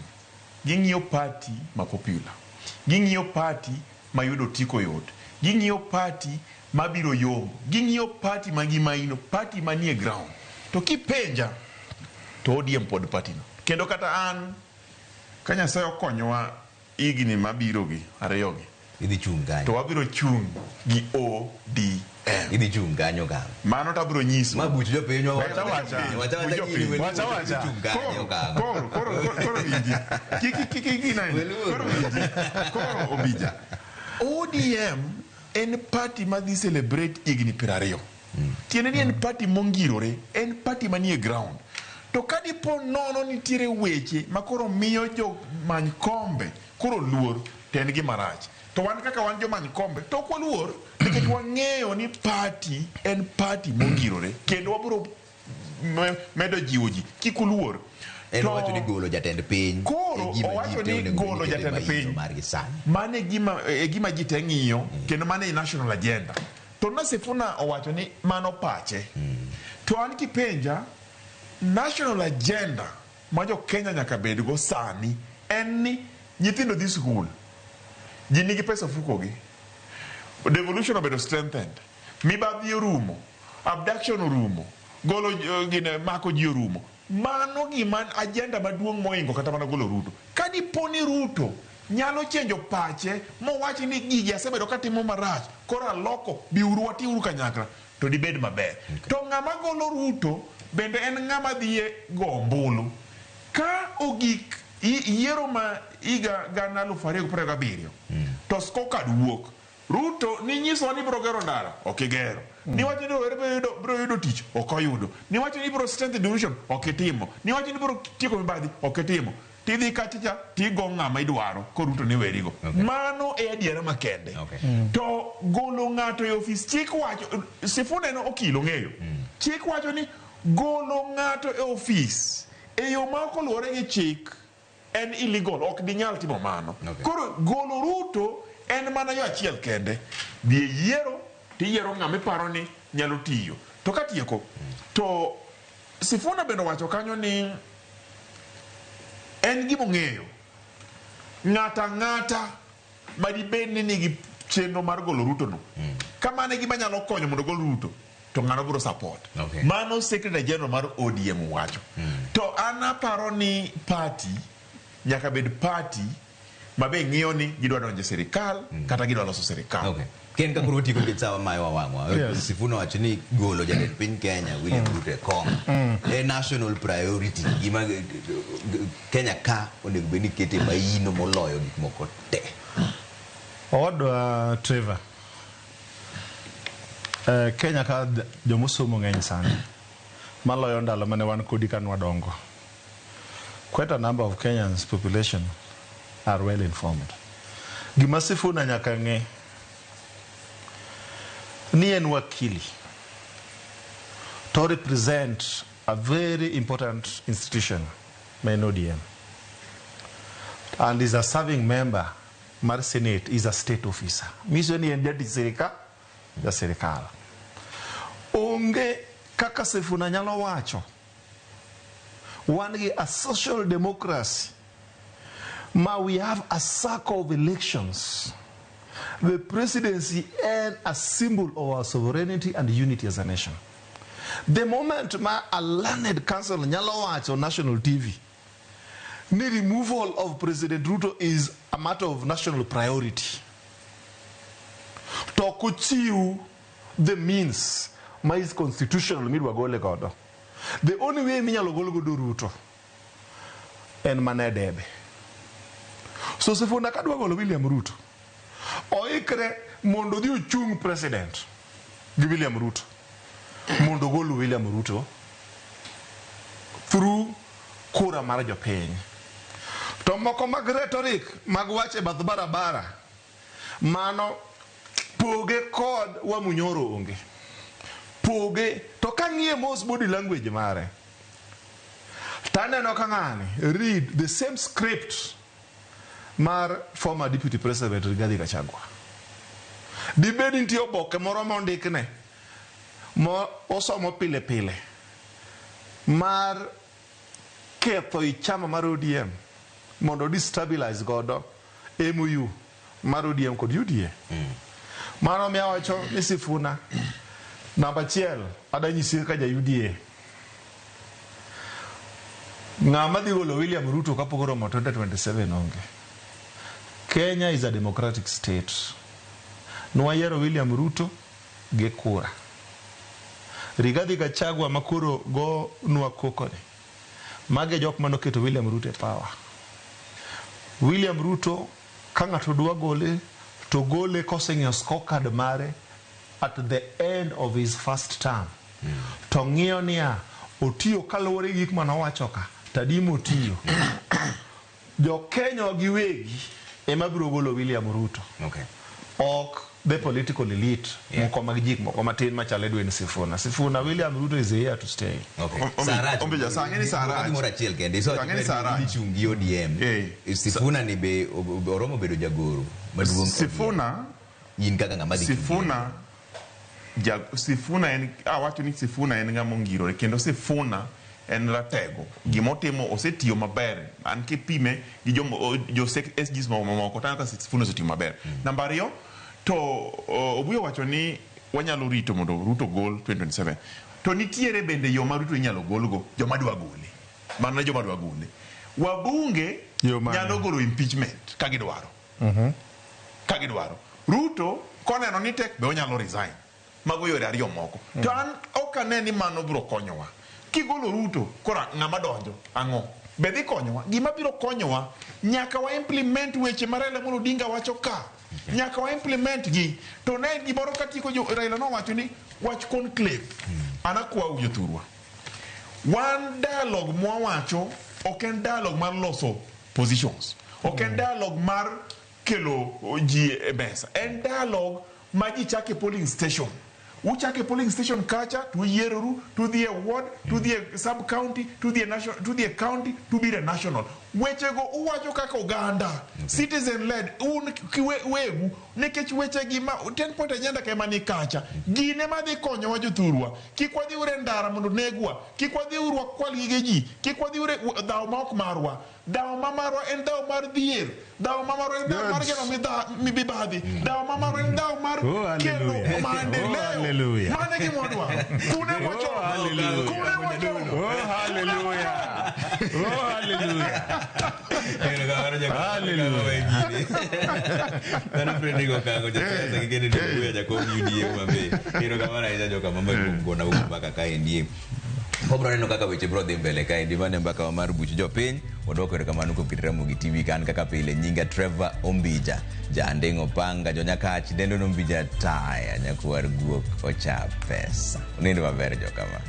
Ging'iyo party ma popular. Ging'iyo party ma yudo otiko yot. Ging'iyo party mabiro yombo. Ging'iyo party ma gimaino, party manie ground. To kipenja, to ODM pod party no. Kendo kata an, ka Nyasaye okonyowa higni mabiro gi, ariyo gi, Idhi chung' kanyo. To wabiro chung' gi ODM. Idhi chung' kanyo kanyo. Mano to abiro nyiso. Ma buch jopiny wa Wacha wacha. Wacha wacha Buch jopiny. Wacha wacha. Chung kanyo kanyo. Koro winji. Kik gina. Koro winji. Koro Obija. ODM en party madhi celebrate higni 20. Tiende ni en party mongirore, en party manie ground. To ka dipo nono nitiere weche ma koro miyo jomany kombe koro luor, to en gima rach. To wan kaka wan jomany kombe, to ok waluor, nikech wang'eyo ni party en party mongirore, kendo wabiro medo jiwo ji, kik uluor. En owacho ni golo jatend piny. Koro owacho ni golo jatend piny. Mano e gima ji te ng'iyo, kendo mano e national agenda. To na Sifuna owacho ni mano pache. To an kipenja, national agenda ma jo Kenya nyaka bedgo sani en ni nyithindo dhi skul. Ji nigi pesa ofukogi. Devolution obedo strengthened. Mibadhi orumo. Abduction orumo. Golo gine mako ji orumo. Mano gima agenda maduong' moingo kata mana golo Ruto. Ka dipo ni Ruto nyalo chenjo pache mowach ni gigi asebedo katimo marach, koro aloko, biuru watiuru kanyakla, to dibed maber. To ng'ama golo Ruto bende en ng'ama dhi e go ombulu. Ka ogik yiero ma higa 2027, to scorecard wuok. Ruto ninyisowa ni ibiro gero ndara, ok igero. Niwacho ni rowere biro yudo tich, ok oyudo. Niwacho ni ibiro strengthen devolution, ok itimo. Niwacho ni ibiro tieko mibadhi, ok itimo. Tidhi kacha cha, tigo ng'ama idwaro, ko Ruto ni werigo. Mano e adiera makende. To golo ng'ato e ofis, chik wacho, Sifuna en okil ong'eyo. Chik wacho ni golo ng'ato e ofis e yo ma ok oluwore gi chik en illegal, ok dinyal timo mano. Koro golo Ruto en mana yo achiel kende. Dhi e yiero, tiyiero ng'ama iparo ni nyalo tiyo. To katieko, to Sifuna bende owacho kanyo ni en gima ong'eyo. Ng'ato ang'ata madibed ni nigi chenro mar golo Ruto no, kamano e gima nyalo konyo mondo ogol Ruto, to ng'ano biro support. Mano Secretary General mar ODM wacho. To an aparo ni party nyaka bed party ma be ng'iyo ni gidwa donjo e sirikal kata gidwa loso sirikal. Ken ka koro watieko nikech sawa mayo wang'wa. Sifuna owacho ni golo jatend piny Kenya William Ruto e kom e national priority gima Kenya ka onego bed ni kete maino moloyo gik moko te. Owadwa Trevor, Kenya ka jomosomo ng'eny sani maloyo ndalo mane wan kodi ka nwadongo. Quite a number of Kenyans population are well informed. Gima Sifuna nyaka ng'e ni en wakili to represent a very important institution ma en ODM and is a serving member mar Senate, is a state officer. Miso ni en jatich sirikal, ja sirikal. Onge kaka Sifuna nyalo wacho wan gi a social democracy ma we have a circle of elections. The presidency and a symbol of our sovereignty and unity as a nation. The moment ma a learned counsel nyalo wacho national TV ni removal of President Ruto is a matter of national priority, to ok ochiw the means ma is constitutional midwa gole godo. The only way minyalo gol godo Ruto en mana e debe. So Sifuna kadwa golo William Ruto, oikre mondo odhi ochung president gi William Ruto mondo ogol William Ruto through kura mar jopiny. To moko mag rhetoric mag wach e bath barabara, mano poge kod Wamunyoro onge. Poge to kang'iye mos body language mare, taneno ka ng'ani read the same script mar former deputy president Rigathi Gachagua. Dibed nitie oboke moro mondikne mo osomo pile pile mar ketho i chama mar ODM mondo destabilize godo MOU mar ODM kod UDA. Mano miyo awacho ni Sifuna namba achiel adanyisi kaka ja UDA. Ng'ama dhi golo William Ruto kapok oromo 2027 onge. Kenya is a democratic state. Nwayiero William Ruto gi kura. Rigathi Gachagua makoro go nwa koko ni. Magi e jok manoketo William Ruto e power. William Ruto ka ng'ato dwa gole to gole koseng'iyo scorecard mare at the end of his first term. To ng'iyo niya, otiyo kaluwore gi gik manowacho ka, to adi motiyo. Jo Kenya giwegi ema biro golo William Ruto. Ok the political elite moko mag jik moko matin machalo Edwin Sifuna. Sifuna, William Ruto is here to stay. Ombija, sa ang'e ni sa rach. Gimoro achiel kende. So Sa ang'e ni sa rach. Chung gi ODM. Sifuna ni be oromo bedo jagoro maduong'. Sifuna in kaka ng'ama dhi chung' gi Sifuna Sifuna en awacho ni Sifuna en ng'ama ongirore kendo Sifuna en ratego. Gimotimo osetiyo maber. An kipime gi jomo jo SGs mamoko to aneno ka Sifuna osetiyo maber. Namba ariyo to Obuyo wacho ni wanyalo rito mondo Ruto gol 2027. To nitiere bende yo ma Ruto inyalo golgo joma dwa gole. Mano joma dwa gole. Wabunge nyalo golo impeachment ka gidwaro. Ka gidwaro. Ruto koneno ni tek be onyalo resign. Mago yore ariyo moko. To an ok ane ni mano biro konyowa. Kigolo Ruto, koro ng'ama donjo ang'o? Be dhi konyowa? Gima biro konyowa, nyaka wa implement weche ma Raila Amolo Odinga wacho ka. Nyaka wa implement gi. To ne gimoro katieko jo Raila nowacho ni wach conclave. An akwau jothurwa. Wan dialogue mwawacho ok en dialogue mar loso positions. Ok en dialogue mar kelo ji e mesa. En dialogue ma ji chake polling station. Uchake polling station kacha, to uyieroru, to udhi e ward, to udhi e sub county, to udhi e national, to udhi e county, to ubiro e national. Wechego uwacho kaka oganda, citizen led, un wegu, nikech wechegi ma 10 point agenda ka ema ni kacha. Gine madhi konyowa jothurwa. Kik wadhi uru e ndara mondo negwa, kik wadhi uru wakwal gige ji, kik wadhi uru e dhawo ma ok marwa. Dhawo ma marwa en dhawo mar dhier, dhawo ma marwa en dhawo mar geno mibadhi, dhawo ma marwa en dhawo mar kelo maendeleo. Hallelujah. Mano e gima wadwaro. Kune mwachomo. Oh, hallelujah. Kune mwachomo. Oh, hallelujah. Oh, hallelujah. Mano Fredrick Okango, jasiasa gi Kennedy Obuya, jakom UDA Homa Bay. Erokamano ahinya joka mama kuom gona kuom mbaka kaendi. Wabiro neno kaka weche biro dhi mbele kaendi. Mano e mbaka wa mar buch jopiny. Wadwoko erokamano kuom keto Ramogi TV ka an kaka pile nyinga Trevor Ombija. Janding' Opanga, jonyakach, dendo no Ombija taya, nyakwar guok ocha pesa. Unind maber jokama.